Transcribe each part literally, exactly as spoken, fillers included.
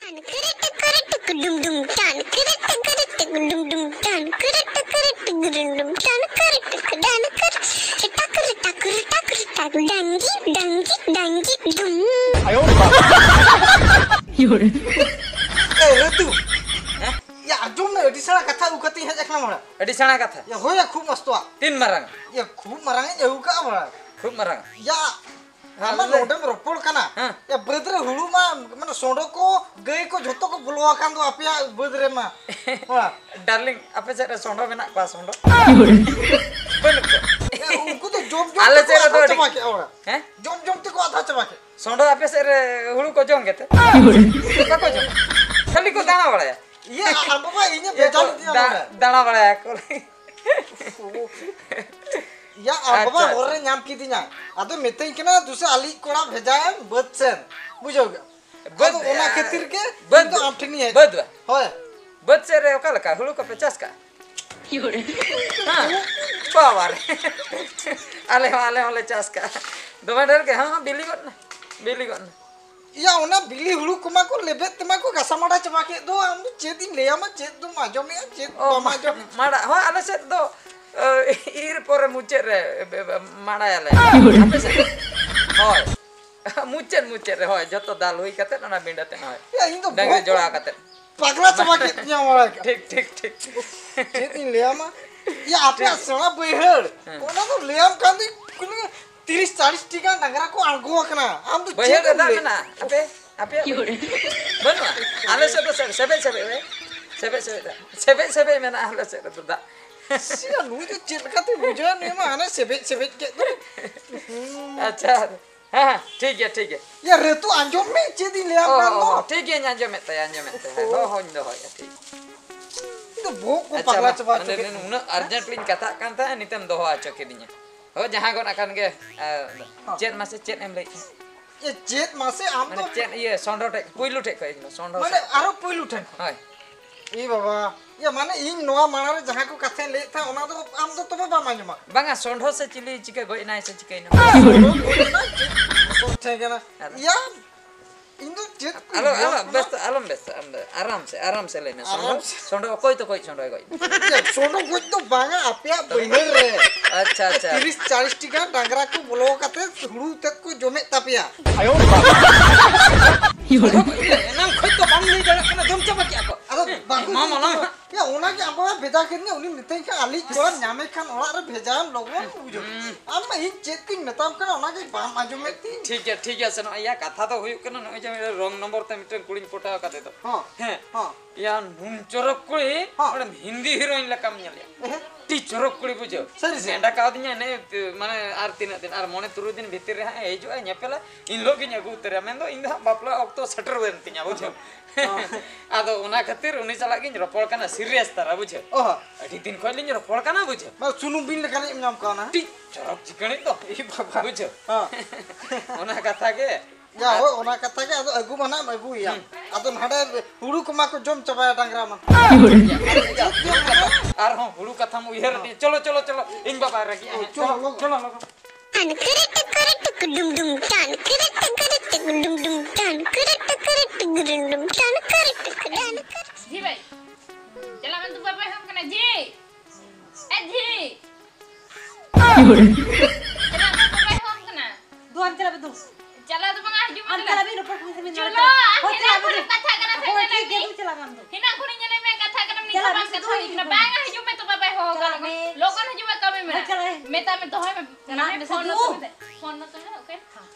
Tan, kere, tekere, tek, dum, dum, tan, kere, tekere, tek, dum, dum, tan, kere, tekere, tek, dum, dum, tan, kere, tek, dan, kere, tak, tak, tak, tak, dangi, dangi, dangi, dum. ᱮ ᱨᱟᱹᱛᱩ, ᱦᱮᱸ? ᱭᱟ, ᱟᱸᱡᱚᱢ ᱢᱮ, ᱟᱹᱰᱤ ᱥᱮᱬᱟ ᱠᱟᱛᱷᱟ ᱟᱹᱜᱩ ᱠᱟᱛᱮᱧ ᱦᱮᱡ ᱟᱠᱟᱱᱟ ᱢᱟᱲᱟᱝ᱾ ᱟᱹᱰᱤ ᱥᱮᱬᱟ ᱠᱟᱛᱷᱟ᱾ ᱭᱟ, ᱦᱳᱭ ᱭᱟ, ᱠᱷᱩᱵ ᱢᱚᱥᱛᱚᱣᱟ᱾ ᱛᱤᱱ ᱢᱟᱨᱟᱝ? ᱭᱟ, ᱠᱷᱩᱵ ᱢᱟᱨᱟᱝ ᱤᱧ ᱟᱹᱜᱩ ᱠᱟᱜᱼᱟ ᱢᱟᱲᱟᱝ᱾ ᱠᱷᱩᱵ ᱢᱟᱨᱟᱝ᱾ ᱭᱟ, ᱟᱢ ᱢᱟ ᱟᱞᱮ ᱱᱚᱰᱮᱢ ᱨᱚᱯᱚᱲ ᱠᱟᱱᱟ᱾ ᱦᱮᱸ᱾ ᱭᱟ, ᱵᱟᱹᱫᱽ ᱨᱮ ᱦᱩᱲᱩ ᱢᱟ, ᱢᱟᱱᱮ, ᱥᱚᱸᱰᱚ ᱠᱚ, ᱜᱟᱹᱭ ᱠᱚ ᱡᱷᱚᱛᱚ ᱠᱚ ᱵᱚᱞᱚ ᱟᱠᱟᱱ ᱫᱚ ᱟᱯᱮᱭᱟᱜ ᱵᱟᱹᱫᱽ ᱨᱮᱢᱟ᱾ ᱦᱮᱸ᱾ ᱰᱟᱨᱞᱤᱝ, ᱟᱯᱮ ᱥᱮᱫ ᱨᱮ ᱥᱚᱸᱰᱚ ᱢᱮᱱᱟᱜ ᱠᱚᱣᱟ, ᱥᱚᱸᱰᱚ? ᱵᱟᱹᱱᱩᱜ ᱠᱚᱣᱟ᱾ ᱭᱟ, ᱩᱱᱠᱩ ᱫᱚ ᱡᱚᱢ ᱡᱚᱢ ᱟᱞᱮ ᱛᱮᱠᱚ ᱥᱮᱫ ᱨᱮᱫᱚ ᱟᱫᱷᱟ ᱟᱹᱰᱤ ᱪᱟᱵᱟ ᱠᱮᱫ ᱚᱲᱟᱜ᱾ ᱦᱮᱸ? ᱡᱚᱢ ᱡᱚᱢ ᱛᱮᱠᱚ ᱟᱫᱷᱟ ᱪᱟᱵᱟ ᱠᱮᱫ᱾ ᱥᱚᱸᱰᱚ ᱟᱯᱮ ᱥᱮᱫ ᱨᱮ ᱦᱩᱲᱩ ᱠᱚ ᱡᱚᱢ ᱜᱮᱛᱮ? ᱵᱟᱠᱚ ᱡᱚᱢᱟ᱾ ᱠᱷᱟᱹᱞᱤ ᱠᱚ ᱫᱟᱬᱟ ᱵᱟᱲᱟᱭᱟ᱾ ᱤᱭᱟᱹ, ᱟᱢ ᱵᱟᱵᱟ, ᱤᱧᱮ ᱤᱭᱟᱹ ᱵᱮᱡᱟᱨ ᱠᱚ ᱤᱫᱤᱧᱟ ᱫᱟ-, ᱱᱚᱰᱮ᱾ ᱫᱟᱬᱟ ᱵᱟᱲᱟᱭᱟ ᱠᱚ᱾ ᱭᱟ, ᱟᱢ ᱵᱟᱵᱟ ᱟᱪᱪᱷᱟ, ᱦᱚᱨ ᱨᱮ ᱟᱪᱪᱷᱟ᱾ ᱧᱟᱢ ᱠᱤᱫᱤᱧᱟ᱾ ᱟᱫᱚ ᱢᱤᱛᱟᱹᱧ ᱠᱟᱱᱟ, "ᱫᱩᱥᱮ ᱟᱞᱤᱡ ᱠᱚᱲᱟ ᱵᱷᱮᱡᱟᱭᱮᱢ ᱵᱟᱹᱫᱽ ᱥᱮᱱ᱾" ᱵᱩᱡᱷᱟᱹᱣ ᱠᱮᱫ? ᱵᱟᱹᱫᱽ, ᱟᱫᱚ ᱚᱱᱟ ᱮ, ᱠᱷᱟᱹᱛᱤᱨ ᱜᱮ ᱵᱟᱹᱫᱽ, ᱤᱧ ᱫᱚ ᱟᱢ ᱴᱷᱮᱱᱤᱧ ᱦᱮᱡ ᱵᱟᱹᱫᱽ ᱮᱱᱟ᱾ ᱵᱟ? ᱦᱳᱭ᱾ ᱵᱟᱹᱫᱽ ᱥᱮᱫ ᱨᱮ ᱚᱠᱟ ᱞᱮᱠᱟ ᱦᱩᱲᱩ ᱠᱚᱯᱮ ᱪᱟᱥ ᱠᱟᱜᱼᱟ? ᱦᱮᱸ? ᱵᱟᱵᱟ ᱨᱮ᱾ ᱟᱞᱮ ᱦᱚᱸ, ᱟᱞᱮ ᱦᱚᱸᱞᱮ ᱪᱟᱥ ᱠᱟᱜᱼᱟ᱾ ᱫᱚᱢᱮ ᱰᱷᱮᱨ ᱜᱮ, ᱦᱚᱸ, ᱦᱚᱸ, ᱵᱤᱞᱤ ᱜᱚᱫ ᱱᱟ᱾ ᱵᱤᱞᱤ ᱜᱚᱫ ᱱᱟ᱾ ᱭᱟ, ᱚᱱᱟ ᱵᱤᱞᱤ ᱦᱩᱲᱩ ᱠᱚᱢᱟ ᱠᱚ ᱞᱮᱵᱮᱫ ᱛᱮᱢᱟ ᱠᱚ ᱜᱟᱥᱟ ᱢᱟᱰᱟ ᱪᱟᱵᱟ ᱠᱮᱫ ᱫᱚ᱾ ᱟᱢ ᱫᱚ ᱪᱮᱫ ᱤᱧ ᱞᱟᱹᱭᱟᱢᱟ, ᱪᱮᱫ ᱫᱚᱢ ᱟᱸᱡᱚᱢᱮᱜᱼᱟ, ᱪᱮᱫ ᱚ, ᱵᱟᱢ ᱢᱟ-, ᱟᱸᱡᱚᱢᱮᱜᱼᱟ? ᱢᱟᱰᱟ, ᱦᱚᱸ, ᱟᱞᱮ ᱥᱮᱫ ᱫᱚ, ᱮ, ᱤᱨ ᱯᱚᱨᱮ ᱢᱩᱪᱟᱹᱫ ᱨᱮ, ᱮ, ᱮ, ᱢᱟᱰᱟᱭᱟᱞᱮ᱾ ᱟᱯᱮ ᱥᱮᱫ ᱫᱚ? ᱦᱳᱭ᱾ ᱢᱩᱪᱟᱹᱫ, ᱢᱩᱪᱟᱹᱫ ᱨᱮ, ᱦᱳᱭ, ᱡᱷᱚᱛᱚ ᱫᱟᱞ ᱦᱩᱭ ᱠᱟᱛᱮᱫ ᱚᱱᱟ ᱵᱤᱸᱰᱟᱹ ᱛᱮᱫ, ᱦᱳᱭ᱾ ᱭᱟ, ᱤᱧ ᱫᱚ ᱰᱟᱹᱝᱨᱤ ᱵᱚᱦᱚᱜ ᱡᱚᱲᱟᱣ ᱠᱟᱛᱮᱫ᱾ ᱯᱟᱜᱽᱞᱟ ᱪᱟᱵᱟ ᱠᱮᱫ ᱛᱤᱧᱟ ᱢᱟᱲᱟᱝ᱾ ᱴᱷᱤᱠ, ᱴᱷᱤᱠ, ᱴᱷᱤᱠ᱾ ᱪᱮᱫ ᱤᱧ ᱞᱟᱹᱭᱟᱢᱟ? ᱭᱟ, ᱟᱯᱮᱭᱟᱜ ᱴᱷᱤᱠ᱾ ᱥᱮᱬᱟ ᱵᱟᱹᱭᱦᱟᱹᱲ, ᱦᱮᱸ᱾ ᱚᱱᱟ ᱫᱚ ᱞᱟᱹᱭᱟᱢ ᱠᱟᱱ ᱫᱚᱧ, ᱠᱩᱞᱤ ᱢᱮ, ᱛᱤᱨᱤᱥ ᱪᱟᱞᱤᱥ ᱴᱤ ᱜᱟᱱ ᱰᱟᱝᱨᱟ ᱠᱚ ᱟᱬᱜᱚ ᱟᱠᱟᱱᱟ᱾ ᱟᱢ ᱫᱚ ᱵᱟᱹᱭᱦᱟᱹᱲ ᱪᱮᱫ ᱨᱮ ᱮᱢ ᱫᱟᱜ ᱞᱟᱹᱭ? ᱢᱮᱱᱟᱜᱼᱟ? ᱟᱯᱮ, ᱟᱯᱮᱭᱟᱜ ᱵᱟᱹᱱᱩᱜᱼᱟ? ᱟᱞᱮ ᱥᱮᱫ ᱫᱚ ᱥᱮ-, ᱥᱮᱵᱮᱡ, ᱥᱮᱵᱮᱡ, ᱥᱮᱵᱮᱡ, ᱥᱮᱵᱮᱡ ᱫᱟᱜ᱾ ᱥᱮᱵᱮᱡ, ᱥᱮᱵᱮᱡ ᱢᱮᱱᱟᱜᱼᱟ ᱟᱞᱮ ᱥᱮᱫ ᱨᱮᱫᱚ ᱫᱟᱜ᱾ ᱥᱤᱭᱟ, ᱱᱩᱭ ᱫᱚ ᱪᱮᱫ ᱞᱮᱠᱟᱛᱮ ᱵᱩᱡᱷᱟᱹᱣᱟ? ᱱᱩᱭ ᱢᱟ ᱦᱟᱱᱮ ᱥᱮᱵᱮᱡ, ᱥᱮᱵᱮᱡ ᱠᱮᱫ ᱫᱚ᱾ ᱟᱪᱪᱷᱟ᱾ ᱦᱮᱸ, ᱦᱮᱸ, ᱴᱷᱤᱠ ᱜᱮᱭᱟ, ᱴᱷᱤᱠ ᱜᱮᱭᱟ᱾ ᱭᱟ, ᱨᱟᱹᱛᱩ, ᱟᱸᱡᱚᱢ ᱢᱮ, ᱪᱮᱫ ᱤᱧ ᱞᱟᱹᱭᱟᱢ ᱚ, ᱠᱟᱱ ᱚ, ᱫᱚ᱾ ᱚ, ᱴᱷᱤᱠ ᱜᱮᱭᱟᱧ ᱟᱸᱡᱚᱢᱮᱫ ᱛᱟᱭᱟ, ᱟᱸᱡᱚᱢᱮᱫ ᱛᱟᱭᱟ᱾ ᱦᱮᱸ, ᱚ᱾ ᱦᱚᱸ, ᱦᱚᱧ ᱫᱚᱦᱚᱭᱟ, ᱴᱷᱤᱠ᱾ ᱤᱧ ᱫᱚ ᱵᱚᱦᱚᱜ ᱠᱚ ᱟᱪᱪᱷᱟ, ᱯᱟᱜᱽᱞᱟ ᱢᱟ, ᱪᱟᱵᱟ ᱦᱚᱪᱚ ᱢᱟᱱᱮ, ᱠᱮᱫ᱾ ᱱᱩᱱᱟᱹᱜ urgent ᱞᱤᱧ ᱠᱟᱛᱷᱟᱜ ᱠᱟᱱ ᱛᱟᱦᱮᱸᱫ, ᱱᱤᱛᱮᱢ ᱫᱚᱦᱚ ᱦᱚᱪᱚ ᱠᱤᱫᱤᱧᱟ᱾ ᱦᱳᱭ, ᱡᱟᱦᱟᱸ ᱜᱚᱫ ᱟᱠᱟᱱ ᱜᱮ, ᱮ, ᱦᱚᱸ᱾ ᱪᱮᱫ ᱢᱟᱥᱮ, ᱪᱮᱫ ᱮᱢ ᱞᱟᱹᱭᱮᱫ ᱛᱟᱦᱮᱸᱫ? ᱮ, ᱪᱮᱫ ᱢᱟᱥᱮ, ᱟᱢ ᱢᱟᱱᱮ ᱫᱚ ᱪᱮᱫ, ᱤᱭᱟᱹ, ᱥᱚᱸᱰᱚ ᱴᱷᱮᱡ, ᱯᱩᱭᱞᱩ ᱴᱷᱮᱡ ᱠᱷᱚᱡ, ᱥᱚᱸᱰᱚ ᱢᱟᱱᱮ ᱥᱮᱫ᱾ ᱟᱨᱚ ᱯᱩᱭᱞᱩ ᱴᱷᱮᱱ ᱠᱷᱚᱱ? ᱦᱳᱭ᱾ ᱮ ᱵᱟᱵᱟ, ᱭᱟ, ᱢᱟᱱᱮ ᱤᱧ ᱱᱚᱣᱟ ᱢᱟᱲᱟᱝ ᱨᱮ ᱡᱟᱦᱟᱸ ᱠᱚ ᱠᱟᱛᱷᱟᱧ ᱞᱟᱹᱭᱮᱫ ᱛᱟᱦᱮᱸᱫ, ᱚᱱᱟ ᱫᱚ ᱟᱢ ᱫᱚ ᱛᱚᱵᱮ ᱵᱟᱢ ᱟᱸᱡᱚᱢᱟ᱾ ᱵᱟᱝᱟ, ᱥᱚᱸᱰᱷᱚ ᱥᱮ ᱪᱤᱞᱤ ᱪᱤᱠᱟᱹ ᱜᱚᱡ ᱮᱱᱟᱭ ᱥᱮ ᱪᱤᱠᱟᱹᱭᱮᱱᱟ? ᱥᱚᱸᱰᱷᱚ ᱜᱚᱡ ᱮᱱᱟᱭ, ᱪᱮᱫ ᱥᱚᱸᱰᱷᱚ ᱴᱷᱮᱱ ᱠᱟᱱᱟ? ᱟᱫᱚ? ᱭᱟ, ᱤᱧ ᱫᱚ ᱪᱮᱫ ᱠᱚ ᱟᱞᱚ, ᱞᱟᱹᱭᱟ? ᱟᱞᱚ, ᱵᱮᱥ, ᱟᱞᱚᱢ ᱵᱮᱥ, ᱟᱢ ᱫᱚ ᱟᱨᱟᱢ ᱥᱮ, ᱟᱨᱟᱢ ᱥᱮ ᱞᱟᱹᱭ ᱢᱮ᱾ ᱥᱚᱸᱰᱚ, ᱟᱨᱟᱢ ᱥᱮ᱾ ᱥᱚᱸᱰᱚ ᱚᱠᱚᱭ ᱛᱚᱠᱚᱭ ᱥᱚᱸᱰᱚᱭ ᱜᱚᱡ? ᱤᱭᱟᱹ, ᱥᱚᱸᱰᱚ ᱜᱚᱡ ᱫᱚ ᱵᱟᱝᱟ, ᱟᱯᱮᱭᱟᱜ ᱵᱟᱹᱭᱦᱟᱹᱲ ᱨᱮ᱾ ᱟᱪᱪᱷᱟ, ᱟᱪᱪᱷᱟ᱾ ᱛᱤᱨᱤᱥ ᱪᱟᱞᱤᱥ ᱴᱤ ᱜᱟᱱ ᱰᱟᱝᱨᱟ ᱠᱚ ᱵᱚᱞᱚ ᱠᱟᱛᱮ ᱦᱩᱲᱩ ᱛᱮᱫ ᱠᱚ ᱡᱚᱢᱮᱫ ᱛᱟᱯᱮᱭᱟ᱾ ᱮᱱᱟᱝ ᱠᱷᱚᱡ ᱫᱚ ᱵᱟᱢ ᱞᱟᱹᱭ ᱫᱟᱲᱮᱭᱟᱜ ᱠᱟᱱᱟ, ᱡᱚᱢ ᱪᱟᱵᱟ ᱠᱮᱜᱼᱟ ᱠᱚ᱾ ᱟᱫᱚ ᱵᱟᱝ ᱢᱟ, ᱢᱟ, ᱢᱟ᱾ ᱭᱟ, ᱚᱱᱟᱜᱮ ᱟᱵᱚᱣᱟᱜ ᱵᱷᱮᱡᱟ ᱠᱮᱫᱤᱧᱟ, ᱩᱱᱤ ᱢᱤᱛᱟᱹᱧ ᱠᱷᱟᱱ, "ᱟᱞᱮᱭᱤᱡ ᱠᱚᱲᱟ ᱧᱟᱢᱮ ᱠᱷᱟᱱ ᱚᱲᱟᱜ ᱨᱮ ᱵᱷᱮᱡᱟᱭᱟᱢ ᱞᱚᱜᱚᱱ", ᱵᱩᱡᱷᱟᱹᱣ᱾ ᱦᱩᱸ᱾ ᱟᱢ ᱢᱟ ᱤᱧ ᱪᱮᱫ ᱠᱚᱧ ᱢᱮᱛᱟᱢ ᱠᱟᱱᱟ, ᱚᱱᱟᱜᱮ ᱵᱟᱢ ᱟᱸᱡᱚᱢᱮᱫ ᱛᱤᱧ᱾ ᱴᱷᱤᱠ ᱜᱮᱭᱟ, ᱴᱷᱤᱠ ᱜᱮᱭᱟ, ᱥᱮᱱᱚᱜ ᱟᱭᱟ᱾ ᱠᱟᱛᱷᱟ ᱫᱚ ᱦᱩᱭᱩᱜ ᱠᱟᱱᱟ, ᱱᱚᱜᱼᱚᱭ ᱡᱮ ᱟᱢ wrong number ᱛᱮ ᱢᱤᱫᱴᱮᱱ ᱠᱩᱲᱤᱧ ᱯᱚᱴᱟᱣ ᱠᱟᱫᱮ ᱫᱚ᱾ ᱦᱚᱸ᱾ ᱦᱮᱸ᱾ ᱦᱚᱸ᱾ ᱭᱟ, ᱱᱩᱱ ᱪᱚᱨᱚᱠ ᱠᱩᱲᱤ, ᱦᱚᱸ᱾ ᱚᱸᱰᱮ ᱦᱤᱱᱫᱤ heroine ᱞᱮᱠᱟᱢ ᱧᱮᱞᱮᱜᱼᱟ᱾ ᱮᱦᱮᱸ᱾ ᱟᱹᱰᱤ ᱪᱚᱨᱚᱠ ᱠᱩᱲᱤ, ᱵᱩᱡᱷᱟᱹᱣ᱾ ᱥᱟᱹᱨᱤ ᱥᱮ? ᱱᱮᱰᱟ ᱠᱟᱣᱫᱤᱧᱟ, ᱱᱮ, ᱢᱟᱱᱮ, ᱟᱨ ᱛᱤᱱᱟᱹᱜ ᱫᱤᱱ, ᱟᱨ ᱢᱚᱬᱮ ᱛᱩᱨᱩᱭ ᱫᱤᱱ ᱵᱷᱤᱛᱤᱨ ᱨᱮ ᱦᱟᱸᱜ ᱮ ᱦᱤᱡᱩᱜᱼᱟ, ᱧᱮᱯᱮᱞᱟ, ᱤᱱ ᱦᱤᱞᱳᱜ ᱜᱤᱧ ᱟᱹᱜᱩ ᱩᱛᱟᱹᱨᱟ᱾ ᱢᱮᱱᱫᱚ ᱤᱧ ᱫᱚ ᱦᱟᱸᱜ ᱵᱟᱯᱞᱟ ᱚᱠᱛᱚ ᱥᱮᱴᱮᱨ ᱦᱩᱭᱮᱱ ᱛᱤᱧᱟ, ᱵᱩᱡᱷᱟᱹᱣ᱾ ᱦᱚᱸ᱾ ᱟᱫᱚ ᱚᱱᱟ ᱠᱷᱟᱹᱛᱤᱨ ᱩᱱᱤ ᱥᱟᱞᱟᱜ ᱜᱤᱧ ᱨᱚᱯᱚᱲ ᱠᱟᱱᱟ, serious ᱫᱷᱟᱨᱟ, ᱵᱩᱡᱷᱟᱹᱣ᱾ ᱚ᱾ ᱟᱹᱰᱤ ᱫᱤᱱ ᱠᱷᱚᱡ ᱞᱤᱧ ᱨᱚᱯᱚᱲ ᱠᱟᱱᱟ, ᱵᱩᱡᱷᱟᱹᱣ᱾ ᱵᱟ, ᱥᱩᱱᱩᱢ ᱵᱤᱱ ᱞᱮᱠᱟᱱᱤᱡ ᱮᱢ ᱧᱟᱢ ᱠᱟᱣᱱᱟ, ᱦᱮᱸ? ᱟᱹᱰᱤ ᱪᱚᱨᱚᱠ ᱪᱤᱠᱟᱹᱲᱤᱡ ᱫᱚ᱾ ᱮ ᱵᱟᱵᱟ᱾ ᱵᱩᱡᱷᱟᱹᱣ᱾ ᱦᱚᱸ᱾ ᱚᱱᱟ ᱠᱟᱛᱷᱟ ᱜᱮ᱾ ᱭᱟ, ᱦᱳᱭ, ᱚᱱᱟ ᱠᱟᱛᱷᱟ ᱜᱮ, ᱟᱫᱚ ᱟᱹᱜᱩ ᱢᱟ ᱱᱟᱜ ᱮᱢ ᱟᱹᱜᱩᱭᱟ᱾ ᱦᱩᱸ᱾ ᱟᱫᱚ ᱱᱟᱰᱮ ᱦᱩᱲᱩ ᱠᱚᱢᱟ ᱠᱚ ᱡᱚᱢ ᱪᱟᱵᱟᱭᱟ ᱰᱟᱝᱨᱟ ᱢᱟ᱾ ᱟᱨᱦᱚᱸ ᱦᱩᱲᱩ ᱠᱟᱛᱷᱟᱢ ᱩᱭᱦᱟᱹᱨ ᱟᱹᱫᱤᱧᱟ᱾ ᱪᱚᱞᱚ, ᱪᱚᱞᱚ, ᱪᱚᱞᱚ᱾ ᱤᱧ ᱵᱟᱵᱟᱭ ᱨᱟᱹᱜᱤᱜᱼᱟ᱾ ᱦᱮᱸ, ᱪᱚᱞᱚ, ᱪᱚᱞᱚ, ᱞᱚᱜᱚᱱ᱾ ᱪᱚᱞᱚ, ᱞᱚᱜᱚᱱ᱾ ᱴᱟᱱ ᱠᱤᱨᱤ ᱴᱤᱠᱤᱨᱤ ᱴᱤᱠᱤ ᱰᱩᱢ ᱰᱩᱢ, ᱴᱟᱱ ᱠᱤᱨᱤ ᱴᱤᱠᱤᱨᱤ ᱴᱤᱠᱤ ᱰᱩᱢ ᱰᱩᱢ, ᱴᱟᱱ ᱠᱤᱨᱤ ᱴᱤᱠᱤᱨᱤ ᱴᱤᱠᱤ ᱰᱩᱢ ᱰᱩᱢ, ᱴᱟᱱ ᱠᱤᱨᱤ ᱴᱤᱠᱤ ᱰᱟᱱ ᱠᱤᱨᱤ᱾ ᱡᱷᱤ ᱵᱷᱟᱭ, ᱪᱟᱞᱟᱜ ᱢᱮ, ᱛᱚ ᱵᱟᱵᱟᱭ ᱦᱚᱦᱚ ᱠᱟᱱᱟ, ᱡᱷᱤ᱾ ᱮ ᱡᱷᱤ᱾ ᱪᱟᱞᱟᱜ ᱢᱮ, ᱵᱟᱵᱟᱭ ᱦᱚᱦᱚ ᱠᱟᱱᱟ᱾ ᱫᱩ, ᱟᱢ ᱪᱟᱞᱟᱜ ᱢᱮ, ᱫᱩ᱾ ᱪᱟᱞᱟᱜ ᱫᱚ ᱵᱟᱝᱟ, ᱦᱤᱡᱩᱜ ᱢᱮ ᱟᱢ ᱫᱮᱞᱟ᱾ ᱪᱟᱞᱟᱜ ᱢᱮ, ᱨᱚᱯᱚᱲ ᱠᱚ ᱢᱮᱥᱮ, ᱢᱮ ᱪᱟᱞᱟᱜ ᱢᱮ᱾ ᱦᱮᱱᱟᱝ ᱠᱷᱚᱱᱤᱧ ᱠᱟᱛᱷᱟ ᱠᱟᱱᱟ ᱥᱮ ᱦᱳᱭ, ᱧᱮᱞᱮ ᱴᱷᱤᱠ ᱜᱮᱭᱟ, ᱢᱮ᱾ ᱫᱩ, ᱪᱟᱞᱟᱜ ᱢᱮ, ᱟᱢ ᱫᱚ᱾ ᱦᱮᱱᱟᱝ ᱠᱷᱚᱱᱤᱧ ᱧᱮᱞᱮ ᱢᱮ, ᱠᱟᱛᱷᱟ ᱠᱟᱱᱟᱢ, ᱱᱤᱛ ᱪᱟᱞᱟᱜ ᱦᱚᱸ ᱢᱮ, ᱵᱟᱢ ᱥᱮ, ᱠᱟᱛᱷᱟ ᱫᱩ, ᱦᱚᱪᱚᱧ ᱦᱤᱡᱩᱜ ᱠᱟᱱᱟ᱾ ᱢᱮ᱾ ᱵᱟᱝᱟ, ᱦᱤᱡᱩᱜ ᱢᱮ ᱛᱚ, ᱵᱟᱵᱟᱭ ᱦᱚᱦᱚ ᱦᱳᱭ, ᱠᱟᱱᱟ᱾ ᱪᱟᱞᱟᱜ ᱢᱮ᱾ ᱞᱚᱜᱚᱱ ᱦᱤᱡᱩᱜ ᱢᱮ, ᱠᱟᱹᱢᱤ ᱦᱳᱭ, ᱢᱮᱱᱟᱜᱼᱟ᱾ ᱪᱟᱞᱟᱜ ᱢᱮ᱾ ᱢᱮᱛᱟᱜ ᱢᱮ, ᱫᱚᱦᱚᱭ ᱢᱮ᱾ ᱪᱟᱞᱟᱜ ᱢᱮ, ᱢᱮᱥᱮ, ᱯᱷᱳᱱ ᱫᱩ᱾ ᱱᱚᱛᱮ ᱢᱮ᱾ ᱯᱷᱳᱱ ᱱᱚᱛᱮ ᱢᱮ, ᱳᱠᱮ? ᱦᱮᱸ᱾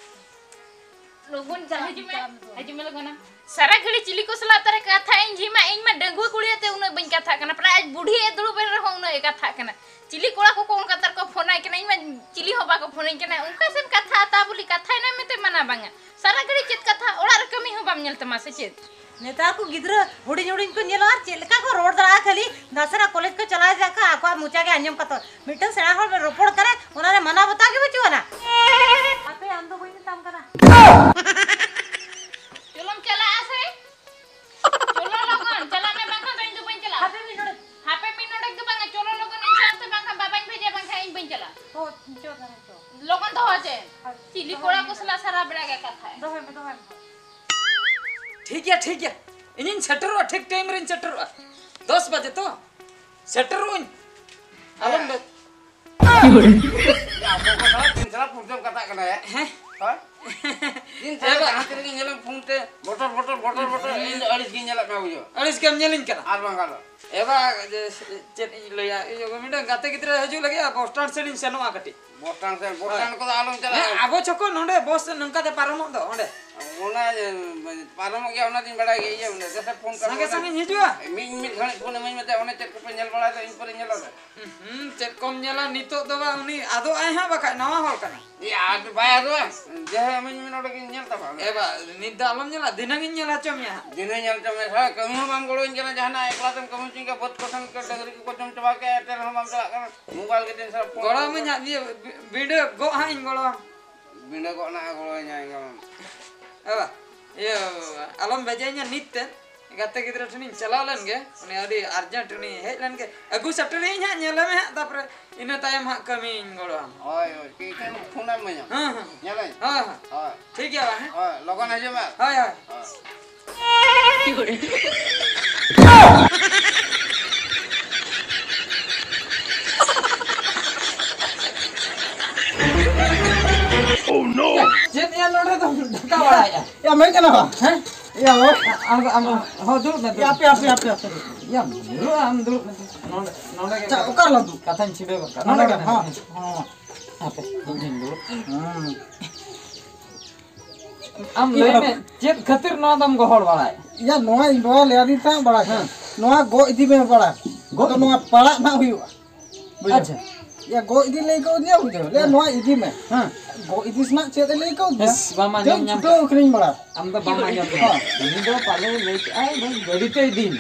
ᱞᱚᱜᱚᱱ ᱪᱟᱞᱟᱜ ᱦᱤᱡᱩᱜ ᱢᱮ, ᱪᱟᱞᱟᱜ ᱢᱮ, ᱫᱩ᱾ ᱦᱤᱡᱩᱜ ᱢᱮ ᱞᱚᱜᱚᱱ᱾ ᱥᱟᱨᱟ ᱜᱷᱟᱹᱲᱤ ᱪᱤᱞᱤ ᱠᱚ ᱥᱟᱞᱟᱜ ᱛᱟᱨᱮ ᱠᱟᱛᱷᱟ ᱤᱧ ᱡᱷᱤᱢᱟ, ᱤᱧ ᱢᱟ ᱰᱟᱺᱜᱩᱣᱟᱹ ᱠᱩᱲᱤ ᱟᱛᱮ ᱩᱱᱟᱹᱜ ᱵᱟᱹᱧ ᱠᱟᱛᱷᱟᱜ ᱠᱟᱱᱟ᱾ ᱯᱨᱟᱭ ᱟᱡ ᱵᱩᱰᱷᱤ ᱮ ᱫᱩᱲᱩᱵ ᱮᱱ ᱨᱮᱦᱚᱸ ᱩᱱᱟᱹᱜ ᱮ ᱠᱟᱛᱷᱟᱜ ᱠᱟᱱᱟ᱾ ᱪᱤᱞᱤ ᱠᱚᱲᱟ ᱠᱚᱠᱚ ᱚᱱᱠᱟ ᱛᱟᱨ ᱠᱚ ᱯᱷᱳᱱ ᱟᱭ ᱠᱟᱱᱟ, ᱤᱧ ᱢᱟ ᱪᱤᱞᱤ ᱦᱚᱸ ᱵᱟᱠᱚ ᱯᱷᱳᱱ ᱟᱹᱧ ᱠᱟᱱᱟ᱾ ᱚᱱᱠᱟ ᱥᱮᱢ ᱠᱟᱛᱷᱟ ᱛᱟ ᱵᱚᱞᱮ ᱠᱟᱛᱷᱟᱭ ᱱᱟ ᱢᱮᱱᱛᱮ ᱢᱟᱱᱟ ᱵᱟᱝᱟ᱾ ᱥᱟᱨᱟ ᱜᱷᱟᱹᱲᱤ ᱪᱮᱫ ᱠᱟᱛᱷᱟ? ᱚᱲᱟᱜ ᱨᱮ ᱠᱟᱹᱢᱤ ᱦᱚᱸ ᱵᱟᱢ ᱧᱮᱞ ᱛᱟᱢᱟ ᱥᱮ ᱪᱮᱫ? ᱱᱮᱛᱟᱨ ᱠᱚ ᱜᱤᱫᱽᱨᱟᱹ ᱦᱩᱰᱤᱧ ᱦᱩᱰᱤᱧ ᱠᱚ ᱧᱮᱞᱚᱜᱼᱟ, ᱟᱨ ᱪᱮᱫ ᱞᱮᱠᱟ ᱠᱚ ᱨᱚᱲ ᱫᱟᱲᱮᱭᱟᱜᱼᱟ᱾ ᱠᱷᱟᱹᱞᱤ ᱱᱟᱥᱮᱱᱟᱜ ᱠᱚᱞᱮᱡᱽ ᱠᱚ ᱪᱟᱞᱟᱣ ᱤᱫᱤᱭᱟᱜ ᱠᱷᱟᱱ ᱟᱠᱚᱣᱟᱜ ᱢᱚᱪᱟ ᱜᱮ ᱟᱸᱡᱚᱢ ᱠᱟᱛᱮ ᱢᱤᱫᱴᱟᱝ ᱥᱮᱬᱟ ᱦᱚᱲ ᱨᱚᱯᱚᱲ ᱠᱟᱱᱟᱭ, ᱚᱱᱟ ᱨᱮ ᱢᱟᱱᱟᱣ ᱵᱟᱛᱟᱣ ᱜᱮ ᱵᱟᱹᱪᱩᱜ ᱟᱱᱟ᱾ ᱟᱯᱮ ᱟᱢ ᱫᱚ ᱵᱟᱹᱧ ᱢᱮᱛᱟᱢ ᱠᱟᱱᱟ᱾ ᱪᱚᱞᱚᱢ ᱪᱟᱞᱟᱜᱼᱟ ᱥᱮ? ᱪᱚᱞᱚ ᱞᱚᱜᱚᱱ, ᱪᱟᱞᱟᱜ ᱢᱮ, ᱵᱟᱝᱠᱷᱟᱱ ᱫᱚ ᱤᱧ ᱫᱚ ᱵᱟᱹᱧ ᱪᱟᱞᱟᱜᱼᱟ᱾ ᱦᱟᱯᱮ ᱢᱤᱫ ᱱᱚᱰᱮᱠ᱾ ᱦᱟᱯᱮ ᱢᱤᱫ ᱱᱚᱰᱮᱠ ᱫᱚ ᱵᱟᱝᱟ, ᱪᱚᱞᱚ ᱞᱚᱜᱚᱱ ᱤᱧ ᱥᱟᱶᱛᱮ, ᱵᱟᱝᱠᱷᱟᱱ ᱵᱟᱵᱟᱧ ᱵᱷᱮᱡᱟ, ᱵᱟᱝᱠᱷᱟᱱ ᱤᱧ ᱵᱟᱹᱧ ᱪᱟᱞᱟᱜᱼᱟ᱾ ᱦᱳᱭ, ᱪᱚ ᱛᱟᱦᱞᱮ ᱪᱚ᱾ ᱞᱚᱜᱚᱱ ᱫᱚᱦᱚ ᱪᱮ᱾ ᱦᱳᱭ, ᱪᱤᱞᱤ ᱫᱚᱦᱚᱭ ᱠᱚᱲᱟ ᱢᱮ᱾ ᱠᱚ ᱥᱟᱞᱟᱜ ᱥᱟᱨᱟ ᱵᱮᱲᱟ ᱜᱮ ᱠᱟᱛᱷᱟᱭ? ᱫᱚᱦᱚᱭ ᱢᱮ, ᱫᱚᱦᱚᱭ ᱢᱮ᱾ ᱴᱷᱤᱠ ᱜᱮᱭᱟ, ᱴᱷᱤᱠ ᱜᱮᱭᱟ, ᱤᱧᱤᱧ ᱥᱮᱴᱮᱨᱚᱜᱼᱟ, ᱴᱷᱤᱠ ᱴᱟᱭᱤᱢ ᱨᱮᱧ ᱥᱮᱴᱮᱨᱚᱜᱼᱟ᱾ ᱫᱚᱥ ᱵᱟᱡᱮ ᱛᱚ ᱥᱮᱴᱮᱨᱚᱜ ᱟᱹᱧ᱾ ᱟᱞᱚᱢ ᱞᱟᱹᱭ᱾ ᱟᱵᱚ ᱠᱚ ᱥᱟᱞᱟᱜ ᱛᱤᱱ ᱥᱟᱞᱟᱜ ᱯᱷᱳᱱ ᱛᱮᱢ ᱠᱟᱛᱷᱟᱜ ᱠᱟᱱᱟ, ᱭᱟ? ᱦᱮᱸ? ᱦᱳᱭ? ᱛᱤᱱ ᱥᱟᱞᱟᱜ ᱮ ᱵᱟ- ᱡᱟᱦᱟᱸ ᱛᱤ ᱨᱮᱜᱮ ᱧᱮᱞᱮᱢ ᱯᱷᱳᱱ ᱛᱮ ᱵᱚᱴᱚᱨ, ᱵᱚᱴᱚᱨ, ᱵᱚᱴᱚᱨ, ᱵᱚᱴᱚᱨ, ᱤᱧ ᱫᱚ ᱟᱹᱲᱤᱥ ᱜᱤᱧ ᱧᱮᱞᱮᱫ ᱢᱮᱭᱟ, ᱵᱩᱡᱷᱟᱹᱣ᱾ ᱟᱹᱲᱤᱥ ᱜᱮᱢ ᱧᱮᱞᱤᱧ ᱠᱟᱱᱟ᱾ ᱟᱨ ᱵᱟᱝ ᱠᱷᱟᱱ ᱫᱚ᱾ ᱮ ᱵᱟ, ᱡᱮ, ᱪᱮᱫ ᱤᱧ ᱞᱟᱹᱭᱟ, ᱤᱭᱟᱹ, ᱢᱤᱫᱴᱟᱝ ᱜᱟᱛᱮ ᱜᱤᱫᱽᱨᱟᱹ ᱦᱤᱡᱩᱜ ᱞᱟᱹᱜᱤᱫ, ᱵᱚᱥ ᱥᱴᱮᱱᱰ ᱥᱮᱫ ᱤᱧ ᱥᱮᱱᱚᱜᱼᱟ ᱠᱟᱹᱴᱤᱡ᱾ ᱵᱚᱥ ᱥᱴᱮᱱᱰ ᱥᱮᱫ, ᱵᱚᱥ ᱦᱳᱭ᱾ ᱥᱴᱮᱱᱰ ᱠᱚᱫᱚ ᱟᱞᱚᱢ ᱪᱟᱞᱟᱜᱼᱟ᱾ ᱦᱮᱸ, ᱟᱵᱚ ᱪᱷᱚᱠᱚ ᱱᱚᱸᱰᱮ ᱵᱚᱥ ᱱᱚᱝᱠᱟ ᱛᱮ ᱯᱟᱨᱚᱢᱚᱜ ᱫᱚ, ᱚᱸᱰᱮ᱾ ᱚᱱᱟ, ᱮ, ᱯᱟᱨᱚᱢᱚᱜ ᱜᱮᱭᱟ, ᱚᱱᱟ ᱫᱚᱧ ᱵᱟᱲᱟᱭ ᱜᱮᱭᱟ, ᱤᱭᱟᱹ, ᱚᱸᱰᱮ ᱡᱟᱛᱮ ᱯᱷᱳᱱ ᱠᱟᱜ ᱥᱟᱸᱜᱮ ᱢᱮ᱾ ᱥᱟᱸᱜᱮᱧ ᱦᱤᱡᱩᱜᱼᱟ᱾ ᱢᱤᱫ, ᱢᱤᱫ ᱜᱷᱟᱹᱲᱤᱡ ᱯᱷᱳᱱ ᱤᱢᱟᱹᱧ ᱢᱮ, ᱚᱱᱮ ᱪᱮᱫ ᱠᱚᱯᱮ ᱧᱮᱞ ᱵᱟᱲᱟᱭᱮᱫᱟ, ᱤᱧ ᱯᱚᱨᱮ ᱧᱮᱞᱚᱜ ᱢᱮ᱾ ᱦᱩᱸ, ᱪᱮᱫ ᱠᱚᱢ ᱧᱮᱞᱟ, ᱱᱤᱛᱚᱜ ᱫᱚ ᱵᱟᱝ, ᱩᱱᱤ ᱟᱫᱚᱜ ᱟᱭ ᱦᱟᱸᱜ, ᱵᱟᱠᱷᱟᱡ ᱱᱟᱣᱟ ᱦᱚᱲ ᱠᱟᱱᱟᱭ᱾ ᱮ, ᱟᱫᱚ ᱵᱟᱭ ᱟᱫᱚᱜᱼᱟ? ᱡᱮ, ᱦᱮᱸ, ᱤᱢᱟᱹᱧ ᱢᱮ, ᱱᱚᱰᱮ ᱜᱤᱧ ᱧᱮᱞ ᱛᱟᱢᱟ᱾ ᱮ ᱵᱟ, ᱱᱤᱛ ᱫᱚ ᱟᱞᱚᱢ ᱧᱮᱞᱟ, ᱫᱷᱤᱱᱟᱹᱝ ᱤᱧ ᱧᱮᱞ ᱦᱚᱪᱚ ᱢᱮᱭᱟ ᱦᱟᱸᱜ᱾ ᱫᱷᱤᱱᱟᱹᱝ ᱧᱮᱞ ᱦᱚᱪᱚ ᱢᱮᱭᱟ, ᱥᱟᱞᱟ, ᱠᱟᱹᱢᱤ ᱦᱚᱸ ᱵᱟᱢ ᱜᱚᱲᱚᱧ ᱠᱟᱱᱟ, ᱡᱟᱦᱟᱱᱟᱜ ᱮᱠᱞᱟ ᱛᱮᱢ ᱠᱟᱹᱢᱤ ᱦᱚᱪᱚᱧ ᱠᱟᱱᱟ, ᱵᱟᱹᱫᱽ ᱠᱚᱥᱮᱱ ᱠᱚ ᱰᱟᱹᱝᱨᱤ ᱠᱚᱠᱚ ᱡᱚᱢ ᱪᱟᱵᱟ ᱠᱮᱫ, ᱮᱱᱛᱮ ᱨᱮᱦᱚᱸ ᱵᱟᱢ ᱪᱟᱞᱟᱜ ᱠᱟᱱᱟ᱾ ᱢᱳᱵᱟᱭᱤᱞ ᱜᱮ ᱛᱤᱱ ᱥᱟᱨᱟ ᱯᱷᱳᱱ ᱜᱚᱲᱚ ᱠᱚ ᱟᱹᱢᱟᱹᱧ ᱦᱟᱸᱜ, ᱤᱭᱟᱹ, ᱵᱤ-, ᱵᱤᱸᱰᱟᱹ ᱜᱚᱜ ᱦᱟᱸᱜ ᱤᱧ ᱜᱚᱲᱚ ᱟᱢᱟ᱾ ᱵᱤᱸᱰᱟᱹ ᱜᱚᱜ ᱱᱟᱜ ᱜᱚᱲᱚ ᱟᱹᱧᱟ ᱤᱧ ᱜᱚᱲᱚ᱾ ᱮ ᱵᱟ, ᱤᱭᱟᱹ, ᱟᱞᱚᱢ ᱵᱷᱮᱡᱟᱧᱟ ᱱᱤᱛ ᱛᱮ, ᱜᱟᱛᱮ ᱜᱤᱫᱽᱨᱟᱹ ᱴᱷᱮᱱᱤᱧ ᱪᱟᱞᱟᱣ ᱞᱮᱱ ᱜᱮ, ᱩᱱᱤ ᱟᱹᱰᱤ ᱟᱨᱡᱮᱱᱴ ᱩᱱᱤ ᱦᱮᱡ ᱞᱮᱱ ᱜᱮ, ᱟᱹᱜᱩ ᱥᱮᱴᱮᱨᱮᱭᱟᱹᱧ ᱦᱟᱸᱜ, ᱧᱮᱞᱮ ᱢᱮ ᱦᱟᱸᱜ, ᱛᱟᱯᱚᱨᱮ ᱤᱱᱟᱹ ᱛᱟᱭᱚᱢ ᱦᱟᱸᱜ ᱠᱟᱹᱢᱤᱧ ᱜᱚᱲᱚ ᱟᱢᱟ᱾ ᱦᱳᱭ, ᱦᱳᱭ, ᱴᱷᱤᱠ ᱜᱮᱭᱟ, ᱯᱷᱳᱱ ᱟᱢ ᱢᱮ ᱦᱟᱸᱜ᱾ ᱦᱮᱸ, ᱦᱮᱸ᱾ ᱧᱮᱞᱟᱹᱧ᱾ ᱦᱮᱸ, ᱦᱮᱸ᱾ ᱦᱳᱭ᱾ ᱴᱷᱤᱠ ᱜᱮᱭᱟ ᱵᱟ, ᱦᱮᱸ? ᱦᱳᱭ, ᱞᱚᱜᱚᱱ ᱦᱤᱡᱩᱜ ᱢᱮ᱾ ᱦᱳᱭ, ᱦᱳᱭ᱾ ᱦᱳᱭ᱾ ᱪᱮᱫ ᱭᱟ ᱱᱚᱰᱮ ᱫᱚᱢ ᱰᱷᱟᱠᱟ ᱵᱟᱲᱟᱭᱮᱜᱼᱟ? ᱭᱟ, ᱢᱮᱱ ᱠᱟᱱᱟ ᱵᱟ? ᱦᱮᱸ? ᱭᱟ, ᱦᱳ᱾ ᱟᱢ, ᱟᱢ, ᱦᱚᱸ, ᱫᱩᱲᱩᱵ ᱢᱮ, ᱭᱟ, ᱫᱩᱲᱩᱵ ᱟᱯᱮ, ᱟᱯᱮ, ᱟᱯᱮ, ᱟᱯᱮ᱾ ᱭᱟ, ᱫᱩᱲᱩᱵ, ᱟᱢ ᱫᱩᱲᱩᱵ ᱢᱮ᱾ ᱱᱚᱰᱮ, ᱱᱚᱰᱮ ᱜᱮ ᱟᱪᱪᱷᱟ, ᱚᱠᱟ ᱨᱮᱞᱟᱝ ᱫᱩᱲᱩᱵ? ᱠᱟᱛᱷᱟᱧ ᱪᱷᱤᱰᱟᱹᱣ ᱜᱚᱫ ᱠᱟᱜᱼᱟ᱾ ᱱᱚᱰᱮ ᱱᱚᱰᱮ ᱜᱮ, ᱜᱮ, ᱦᱚᱸ, ᱦᱮᱸ᱾ ᱦᱚᱸ᱾ ᱦᱟᱯᱮ, ᱤᱧ ᱦᱚᱸᱧ ᱫᱩᱲᱩᱵ᱾ ᱦᱩᱸ᱾ ᱟᱢ ᱞᱟᱹᱭ ᱢᱮ, ᱪᱮᱫ ᱠᱷᱟᱹᱛᱤᱨ ᱱᱚᱣᱟ ᱫᱚᱢ ᱜᱚᱦᱚᱲ ᱵᱟᱲᱟᱭᱮᱫ? ᱭᱟ, ᱱᱚᱣᱟ ᱤᱧ ᱵᱟᱵᱟ ᱞᱟᱹᱭ ᱟᱹᱫᱤᱧ ᱛᱟᱦᱮᱸᱫ ᱵᱟᱲᱟᱭ ᱠᱟᱱᱟ᱾ ᱦᱮᱸ᱾ ᱱᱚᱣᱟ ᱜᱚᱜ ᱤᱫᱤ ᱢᱮ ᱯᱟᱲᱟ᱾ ᱜᱚᱜ ᱟᱫᱚ ᱤᱫᱤ? ᱱᱚᱣᱟ ᱯᱟᱲᱟᱜ ᱱᱟᱜ ᱦᱩᱭᱩᱜᱼᱟ᱾ ᱵᱩᱡᱷᱟᱹᱣ? ᱟᱪᱪᱷᱟ᱾ ᱭᱟ, ᱜᱚᱜ ᱤᱫᱤ ᱞᱟᱹᱭ ᱠᱟᱣᱫᱤᱧᱟ, ᱵᱩᱡᱷᱟᱹᱣ? ᱞᱟᱹᱭᱟ, ᱦᱮᱸ᱾ ᱱᱚᱣᱟ ᱤᱫᱤ ᱢᱮ᱾ ᱦᱮᱸ᱾ ᱜᱚᱜ ᱤᱫᱤ ᱥᱮᱱᱟᱜ ᱪᱮᱫ ᱮ ᱞᱟᱹᱭ ᱠᱟᱣᱫᱤᱧᱟ? ᱤᱥ, ᱵᱟᱢ ᱟᱸᱡᱚᱢ ᱫᱮᱱ ᱧᱟᱢ ᱪᱷᱩᱴᱟᱹᱣ ᱠᱟᱜ᱾ ᱟᱹᱠᱷᱨᱤᱧ ᱵᱟᱲᱟ᱾ ᱟᱢ ᱫᱚ ᱵᱟᱢ ᱟᱸᱡᱚᱢ ᱧᱟᱢ᱾ ᱦᱮᱸ᱾ ᱩᱱᱤ ᱫᱚ ᱯᱟᱞᱮ ᱞᱟᱹᱭ ᱠᱮᱜᱼᱟᱭ, ᱵᱟᱹᱧ ᱜᱟᱹᱰᱤ ᱛᱮ ᱤᱫᱤᱧ᱾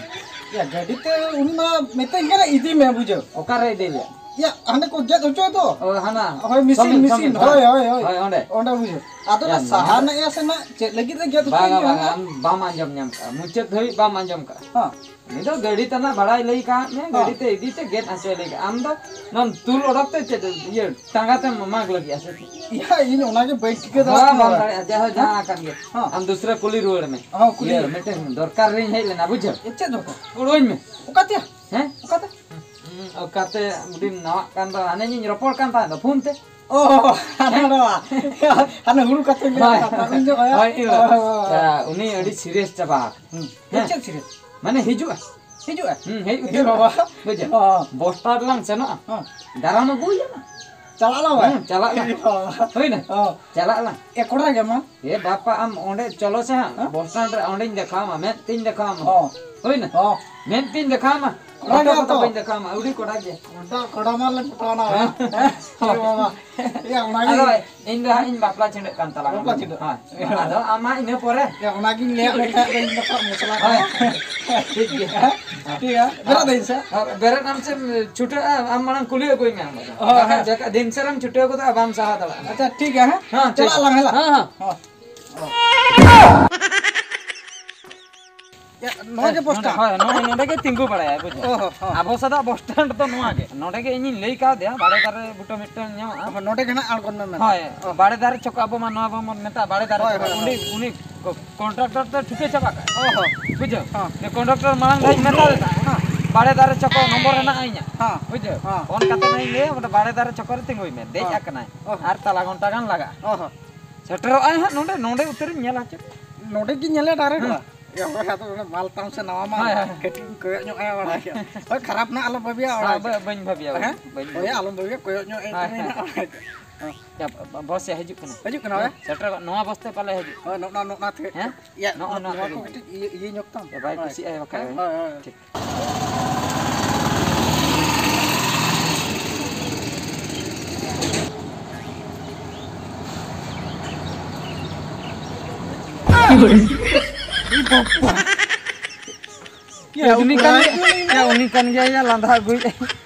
ᱭᱟ, ᱜᱟᱹᱰᱤ ᱛᱮ ᱩᱱᱤ ᱢᱟ ᱢᱮᱛᱟᱹᱧ ᱠᱟᱱᱟ, ᱤᱫᱤ ᱢᱮ, ᱵᱩᱡᱷᱟᱹᱣ᱾ ᱚᱠᱟᱨᱮ ᱤᱫᱤ ᱞᱮᱭᱟ? ᱭᱟ, ᱦᱟᱸᱰᱮ ᱠᱚ ᱜᱮᱫ ᱦᱚᱪᱚᱭ ᱫᱚ᱾ ᱚ, ᱦᱟᱱᱟ᱾ ᱦᱳᱭ, ᱢᱮᱥᱤᱱ, ᱥᱚᱢᱤᱱ, ᱢᱮᱥᱤᱱ᱾ ᱥᱚᱢᱤᱱ, ᱦᱳᱭ, ᱦᱳᱭ᱾ ᱦᱳᱭ, ᱦᱳᱭ, ᱦᱳᱭ᱾ ᱚᱸᱰᱮ᱾ ᱚᱸᱰᱮ, ᱵᱩᱡᱷᱟᱹᱣ᱾ ᱟᱫᱚ ᱱᱟ ᱮᱢ ᱥᱟᱦᱟ ᱱᱟ᱾ ᱱᱮᱜ ᱥᱮ ᱱᱟ ᱪᱮᱫ ᱞᱟᱹᱜᱤᱫ ᱨᱮ ᱜᱮᱫ ᱵᱟᱝᱟ, ᱦᱚᱪᱚᱭ ᱵᱟᱝᱟ, ᱦᱩᱭᱩᱜᱼᱟ? ᱟᱢ ᱵᱟᱢ ᱟᱸᱡᱚᱢ ᱧᱟᱢ ᱠᱟᱜᱼᱟ, ᱢᱩᱪᱟᱹᱫ ᱫᱷᱟᱹᱵᱤᱡ ᱵᱟᱢ ᱟᱸᱡᱚᱢ ᱠᱟᱜᱼᱟ᱾ ᱦᱮᱸ᱾ ᱩᱱᱤ ᱫᱚ ᱜᱟᱹᱰᱤ ᱛᱟᱱᱟᱜ ᱵᱷᱟᱲᱟᱭ ᱞᱟᱹᱭ ᱠᱟᱜ ᱢᱮ, ᱦᱮᱸ᱾ ᱜᱟᱹᱰᱤ ᱛᱮ ᱤᱫᱤ ᱛᱮ ᱜᱮᱫ ᱦᱚᱪᱚᱭ ᱞᱟᱹᱭ ᱠᱟᱜᱼᱟ᱾ ᱟᱢ ᱫᱚ ᱱᱚᱣᱟᱢ ᱛᱩᱞ ᱚᱰᱚᱠ ᱛᱮ ᱪᱮᱫ ᱤᱭᱟᱹ ᱴᱟᱸᱜᱟ ᱛᱮᱢ ᱢᱟᱜᱽ ᱞᱟᱹᱜᱤᱫ ᱟ ᱥᱮ ᱪᱮᱫ? ᱤᱭᱟᱹ, ᱤᱧ ᱚᱱᱟ ᱜᱮ ᱵᱟᱹᱧ ᱴᱷᱤᱠᱟᱹ ᱫᱟᱲᱮᱭᱟᱜ ᱦᱮᱸ, ᱵᱟᱢ ᱠᱟᱱᱟ᱾ ᱫᱟᱲᱮᱭᱟᱜᱼᱟ, ᱡᱟᱦᱟᱸ, ᱦᱮᱸ? ᱡᱟᱦᱟᱸ ᱟᱠᱟᱱ ᱜᱮ᱾ ᱦᱮᱸ᱾ ᱟᱢ ᱫᱩᱥᱨᱟ ᱠᱩᱞᱤ ᱨᱩᱣᱟᱹᱲ ᱢᱮ᱾ ᱦᱮᱸ, ᱠᱩᱞᱤ ᱤᱭᱟᱹ, ᱢᱮ᱾ ᱢᱤᱫᱴᱮᱱ ᱫᱚᱨᱠᱟᱨ ᱨᱤᱧ ᱦᱮᱡ ᱞᱮᱱᱟ, ᱵᱩᱡᱷᱟᱹᱣ? ᱮ, ᱪᱮᱫ ᱫᱚᱨᱠᱟᱨ? ᱜᱚᱲᱚᱧ ᱢᱮ᱾ ᱚᱠᱟᱛᱮ? ᱦᱮᱸ? ᱚᱠᱟᱛᱮ? ᱦᱩᱸ, ᱚᱠᱟᱛᱮ ᱟᱹᱰᱤᱢ ᱱᱟᱣᱟᱜ ᱠᱟᱱ ᱫᱚ? ᱦᱟᱱᱮ ᱤᱧ ᱨᱚᱯᱚᱲ ᱠᱟᱱ ᱛᱟᱦᱮᱸ ᱫᱚ ᱯᱷᱳᱱ ᱛᱮ᱾ ᱚ, ᱦᱟᱱᱟ ᱱᱚᱣᱟ᱾ ᱦᱟᱱᱮ ᱦᱩᱲᱩ ᱠᱟᱛᱮ ᱜᱮ ᱦᱳᱭ᱾ ᱠᱟᱛᱷᱟ ᱩᱱ ᱡᱚᱠᱷᱚᱡ᱾ ᱦᱳᱭ, ᱤᱭᱟᱹ᱾ ᱚ, ᱚ, ᱚ᱾ ᱟᱪᱪᱷᱟ, ᱩᱱᱤ ᱟᱹᱰᱤ serious ᱪᱟᱵᱟ ᱟᱠᱟᱱᱟ᱾ ᱦᱩᱸ᱾ ᱦᱮᱸ? ᱪᱮᱫ serious? ᱢᱟᱱᱮ ᱦᱤᱡᱩᱜᱼᱟ᱾ ᱦᱤᱡᱩᱜᱼᱟ? ᱦᱩᱸ, ᱦᱮᱡ ᱮ ᱩᱛᱟᱹᱨᱚᱜᱼᱟ᱾ ᱵᱟᱵᱟ᱾ ᱵᱩᱡᱷᱟᱹᱣ? ᱚ᱾ ᱵᱚᱥᱴᱟᱨ ᱞᱟᱝ ᱥᱮᱱᱚᱜᱼᱟ᱾ ᱦᱚᱸ᱾ ᱫᱟᱨᱟᱢ ᱟᱹᱜᱩᱭᱟ᱾ ᱪᱟᱞᱟᱜ ᱟᱞᱟᱝ ᱵᱟᱭ? ᱦᱩᱸ, ᱪᱟᱞᱟᱜ ᱟᱞᱟᱝ᱾ ᱚ᱾ ᱦᱩᱭᱱᱟ? ᱚ᱾ ᱪᱟᱞᱟᱜ ᱟᱞᱟᱝ᱾ ᱮ, ᱠᱚᱲᱟ ᱜᱮ ᱢᱟ᱾ ᱮ ᱵᱟᱯᱟ, ᱟᱢ ᱚᱸᱰᱮ ᱪᱚᱞᱚ ᱥᱮ ᱦᱟᱸᱜ, ᱦᱮᱸ? ᱵᱚᱥᱴᱟᱨ ᱨᱮ ᱚᱸᱰᱮᱧ ᱫᱮᱠᱷᱟᱣ ᱟᱢᱟ, ᱢᱮᱫ ᱛᱤᱧ ᱫᱮᱠᱷᱟᱣ ᱟᱢᱟ᱾ ᱚ᱾ ᱦᱩᱭᱱᱟ? ᱚ᱾ ᱢᱮᱫ ᱛᱤᱧ ᱫᱮᱠᱷᱟᱣ ᱟᱢᱟ᱾ ᱠᱚᱲᱟ ᱯᱷᱳᱴᱳ ᱜᱮᱭᱟ ᱠᱚᱫᱚ ᱛᱚ? ᱵᱟᱹᱧ ᱫᱮᱠᱷᱟᱣ ᱟᱢᱟ, ᱟᱹᱣᱲᱤ ᱠᱚᱲᱟ ᱜᱮᱭᱟ᱾ ᱠᱚᱲᱟ, ᱠᱚᱲᱟ ᱢᱟ ᱞᱮ ᱯᱚᱴᱟᱣᱱᱟ᱾ ᱦᱮᱸ? ᱦᱮᱸ? ᱦᱳᱭ ᱵᱟᱵᱟ᱾ ᱮ, ᱚᱱᱟ ᱜᱮ᱾ ᱟᱫᱚ ᱤᱧ ᱫᱚ ᱦᱟᱸᱜ ᱤᱧ ᱵᱟᱯᱞᱟ ᱪᱷᱤᱸᱰᱟᱹᱜ ᱠᱟᱱ ᱛᱟᱞᱟᱝᱟ᱾ ᱵᱟᱯᱞᱟ ᱪᱷᱤᱸᱰᱟᱹᱜ? ᱦᱳᱭ᱾ ᱟᱫᱚ ᱟᱢ ᱢᱟ ᱤᱱᱟᱹ ᱯᱚᱨᱮ᱾ ᱮ, ᱚᱱᱟ ᱜᱤᱧ ᱞᱟᱹᱭᱟᱫ ᱢᱮ ᱛᱟᱦᱮᱸᱫ ᱫᱚ ᱤᱧ ᱫᱚ ᱠᱚᱲᱟ ᱢᱚᱥᱞᱟ ᱦᱳᱭ᱾ ᱠᱟᱱᱟ᱾ ᱴᱷᱤᱠ ᱜᱮᱭᱟ᱾ ᱦᱮᱸ? ᱴᱷᱤᱠ ᱜᱮᱭᱟ᱾ ᱵᱮᱨᱮᱫ ᱫᱟᱹᱧ ᱥᱮ? ᱦᱳᱭ, ᱵᱮᱨᱮᱫ ᱟᱢ ᱥᱮᱢ ᱪᱷᱩᱴᱟᱹᱜᱼᱟ, ᱟᱢ ᱢᱟᱲᱟᱝ ᱠᱩᱞᱤ ᱟᱹᱜᱩᱭ ᱢᱮ ᱟᱢ ᱫᱚ᱾ ᱦᱳᱭ, ᱵᱟᱠᱷᱟᱱ ᱦᱳᱭ᱾ ᱡᱟᱠᱟ-, ᱫᱤᱱ ᱥᱟᱨᱟᱢ ᱪᱷᱩᱴᱟᱹᱣ ᱜᱚᱫᱚᱜᱼᱟ, ᱵᱟᱢ ᱥᱟᱦᱟ ᱫᱟᱲᱮᱭᱟᱜᱼᱟ᱾ ᱟᱪᱪᱷᱟ, ᱴᱷᱤᱠ ᱜᱮᱭᱟ, ᱦᱮᱸ? ᱦᱮᱸ, ᱦᱮᱸ᱾ ᱪᱟᱞᱟᱜ ᱟᱞᱟᱝ, ᱦᱮᱞᱟ᱾ ᱦᱮᱸ, ᱦᱮᱸ᱾ ᱦᱳᱭ᱾ ᱮ, ᱱᱚᱣᱟ ᱜᱮ ᱱᱚᱰᱮ, ᱵᱚᱥᱴᱟ? ᱦᱳᱭ, ᱱᱚᱜᱼᱚᱭ ᱱᱚᱰᱮ ᱜᱮ ᱛᱤᱸᱜᱩ ᱵᱟᱲᱟᱭᱟ, ᱵᱩᱡᱷᱟᱹᱣ? ᱚ, ᱦᱚᱸ, ᱦᱚᱸ᱾ ᱟᱵᱚ ᱥᱮᱫᱟᱜ ᱵᱚᱥ ᱥᱴᱮᱱᱰ ᱫᱚ ᱱᱚᱣᱟ ᱜᱮ᱾ ᱱᱚᱰᱮ ᱜᱮ ᱤᱧᱤᱧ ᱞᱟᱹᱭ ᱠᱟᱣᱫᱮᱭᱟ, ᱵᱟᱲᱮ ᱫᱟᱨᱮ ᱵᱩᱴᱟᱹ ᱢᱤᱫᱴᱟᱝ ᱧᱟᱢᱚᱜᱼᱟ᱾ ᱚ, ᱱᱚᱰᱮ ᱜᱮ ᱱᱟᱜ ᱟᱬᱜᱚᱱ ᱢᱮ ᱢᱮᱱᱛᱮ᱾ ᱦᱳᱭ, ᱚ᱾ ᱵᱟᱲᱮ ᱫᱟᱨᱮ ᱪᱚᱠᱚ ᱟᱵᱚ ᱢᱟ ᱱᱚᱣᱟ ᱵᱚᱱ ᱢᱮᱛᱟᱜᱼᱟ ᱵᱟᱲᱮ ᱫᱟᱨᱮ ᱦᱳᱭ, ᱪᱚᱠᱚ᱾ ᱦᱳᱭ, ᱩᱱᱤ, ᱦᱳᱭ᱾ ᱩᱱᱤ ᱠᱚ-, ᱠᱚᱱᱴᱨᱟᱠᱴᱚᱨ ᱫᱚ ᱴᱷᱤᱠᱟᱹ ᱪᱟᱵᱟ ᱠᱟᱜᱼᱟ᱾ ᱚ, ᱦᱚᱸ᱾ ᱵᱩᱡᱷᱟᱹᱣ? ᱦᱚᱸ᱾ ᱩᱱᱤ ᱠᱚᱱᱰᱟᱠᱴᱚᱨ ᱢᱟᱲᱟᱝ ᱫᱷᱟᱣ ᱤᱧ ᱢᱮᱛᱟ ᱫᱮ ᱛᱟᱦᱮᱸᱫ, ᱦᱮᱸ᱾ ᱵᱟᱲᱮ ᱫᱟᱨᱮ ᱪᱚᱠᱚ ᱱᱚᱢᱵᱚᱨ ᱦᱮᱱᱟᱜᱼᱟ ᱤᱧᱟᱹᱜ᱾ ᱦᱮᱸ᱾ ᱵᱩᱡᱷᱟᱹᱣ? ᱦᱮᱸ᱾ ᱯᱷᱳᱱ ᱠᱟᱛᱮ ᱱᱟᱜ ᱤᱧ ᱞᱟᱹᱭᱟ, ᱚᱸᱰᱮ ᱵᱟᱲᱮ ᱫᱟᱨᱮ ᱪᱚᱠᱚ ᱨᱮ ᱛᱤᱸᱜᱩᱭ ᱢᱮ᱾ ᱫᱮᱡ ᱦᱮᱸ᱾ ᱟᱠᱟᱱᱟᱭ᱾ ᱚ, ᱦᱚᱸ᱾ ᱟᱨ ᱛᱟᱞᱟ ᱜᱷᱚᱱᱴᱟ ᱜᱟᱱ ᱞᱟᱜᱟᱜᱼᱟ᱾ ᱚ, ᱦᱚᱸ᱾ ᱥᱮᱴᱮᱨᱚᱜᱼᱟᱭ ᱦᱟᱸᱜ ᱱᱚᱰᱮ, ᱱᱚᱰᱮ ᱩᱛᱟᱹᱨᱤᱧ ᱧᱮᱞᱟ ᱪᱮᱫ᱾ ᱱᱚᱰᱮ ᱜᱤᱧ ᱧᱮᱞᱟ direct ᱦᱮᱸ᱾ ᱵᱟ᱾ ᱮ, ᱚᱱᱟ ᱫᱚ ᱚᱱᱟ ᱢᱟᱞ ᱛᱟᱢ ᱥᱮ ᱱᱟᱣᱟ ᱢᱟᱞ? ᱦᱳᱭ, ᱦᱳᱭ᱾ ᱠᱟᱹᱴᱤᱡ ᱤᱧ ᱠᱚᱭᱚᱜ ᱧᱚᱜ ᱟᱭᱟ ᱵᱟᱲᱟᱭ ᱠᱮᱫᱟ᱾ ᱦᱳᱭ, ᱠᱷᱟᱨᱟᱯ ᱱᱟᱜ ᱟᱞᱚᱢ ᱵᱷᱟᱹᱵᱤᱭᱟ ᱵᱟᱲᱟᱭ ᱦᱮᱸ, ᱠᱮᱫᱟ᱾ ᱵᱟᱹᱧ ᱵᱷᱟᱹᱵᱤᱭᱟ, ᱦᱮᱸ? ᱵᱟᱹᱧ ᱦᱳᱭ, ᱵᱷᱟᱹᱵᱤᱭᱟ᱾ ᱟᱞᱚᱢ ᱵᱷᱟᱹᱵᱤᱭᱟ, ᱠᱚᱭᱚᱜ ᱧᱚᱜ ᱟᱭ ᱦᱳᱭ, ᱛᱟᱹᱢᱟᱹᱧ ᱦᱳᱭ᱾ ᱱᱟᱜ ᱵᱟᱲᱟᱭ ᱠᱮᱫᱟ᱾ ᱦᱮᱸ᱾ ᱭᱟ, ᱵᱚᱥ ᱭᱟ, ᱦᱤᱡᱩᱜ ᱠᱟᱱᱟ᱾ ᱦᱤᱡᱩᱜ ᱠᱟᱱᱟ ᱵᱟᱭᱟ? ᱥᱮᱴᱮᱨᱚᱜ, ᱱᱚᱣᱟ ᱵᱚᱥ ᱛᱮ ᱯᱟᱞᱮ ᱦᱤᱡᱩᱜ᱾ ᱦᱳᱭ, ᱱᱚᱜᱼᱚ ᱱᱚᱣᱟ, ᱱᱚᱜᱼᱚ ᱱᱚᱣᱟ ᱛᱮ᱾ ᱦᱮᱸ? ᱭᱟ, ᱱᱚᱜᱼᱚ ᱱᱚᱣᱟ ᱱᱚᱣᱟ ᱛᱮᱜᱮ ᱠᱚ ᱦᱤᱡᱩᱜ᱾ ᱠᱟᱹᱴᱤᱡ ᱤᱭᱟᱹ, ᱤᱭᱟᱹ ᱧᱚᱜ ᱛᱟᱢ᱾ ᱮ, ᱵᱟᱭ ᱦᱳᱭ᱾ ᱠᱩᱥᱤᱜᱼᱟᱭ ᱵᱟᱠᱷᱟᱡ᱾ ᱦᱳᱭ, ᱦᱳᱭ, ᱦᱳᱭ᱾ ᱴᱷᱤᱠ᱾ ᱭᱟ, ᱩᱱᱤ ᱠᱟᱱ ᱜᱮᱭᱟ, ᱭᱟ, ᱩᱱᱤ ᱠᱟᱱ ᱜᱮᱭᱟ, ᱭᱟ, ᱞᱟᱸᱫᱟ ᱟᱹᱜᱩᱭᱮᱫ᱾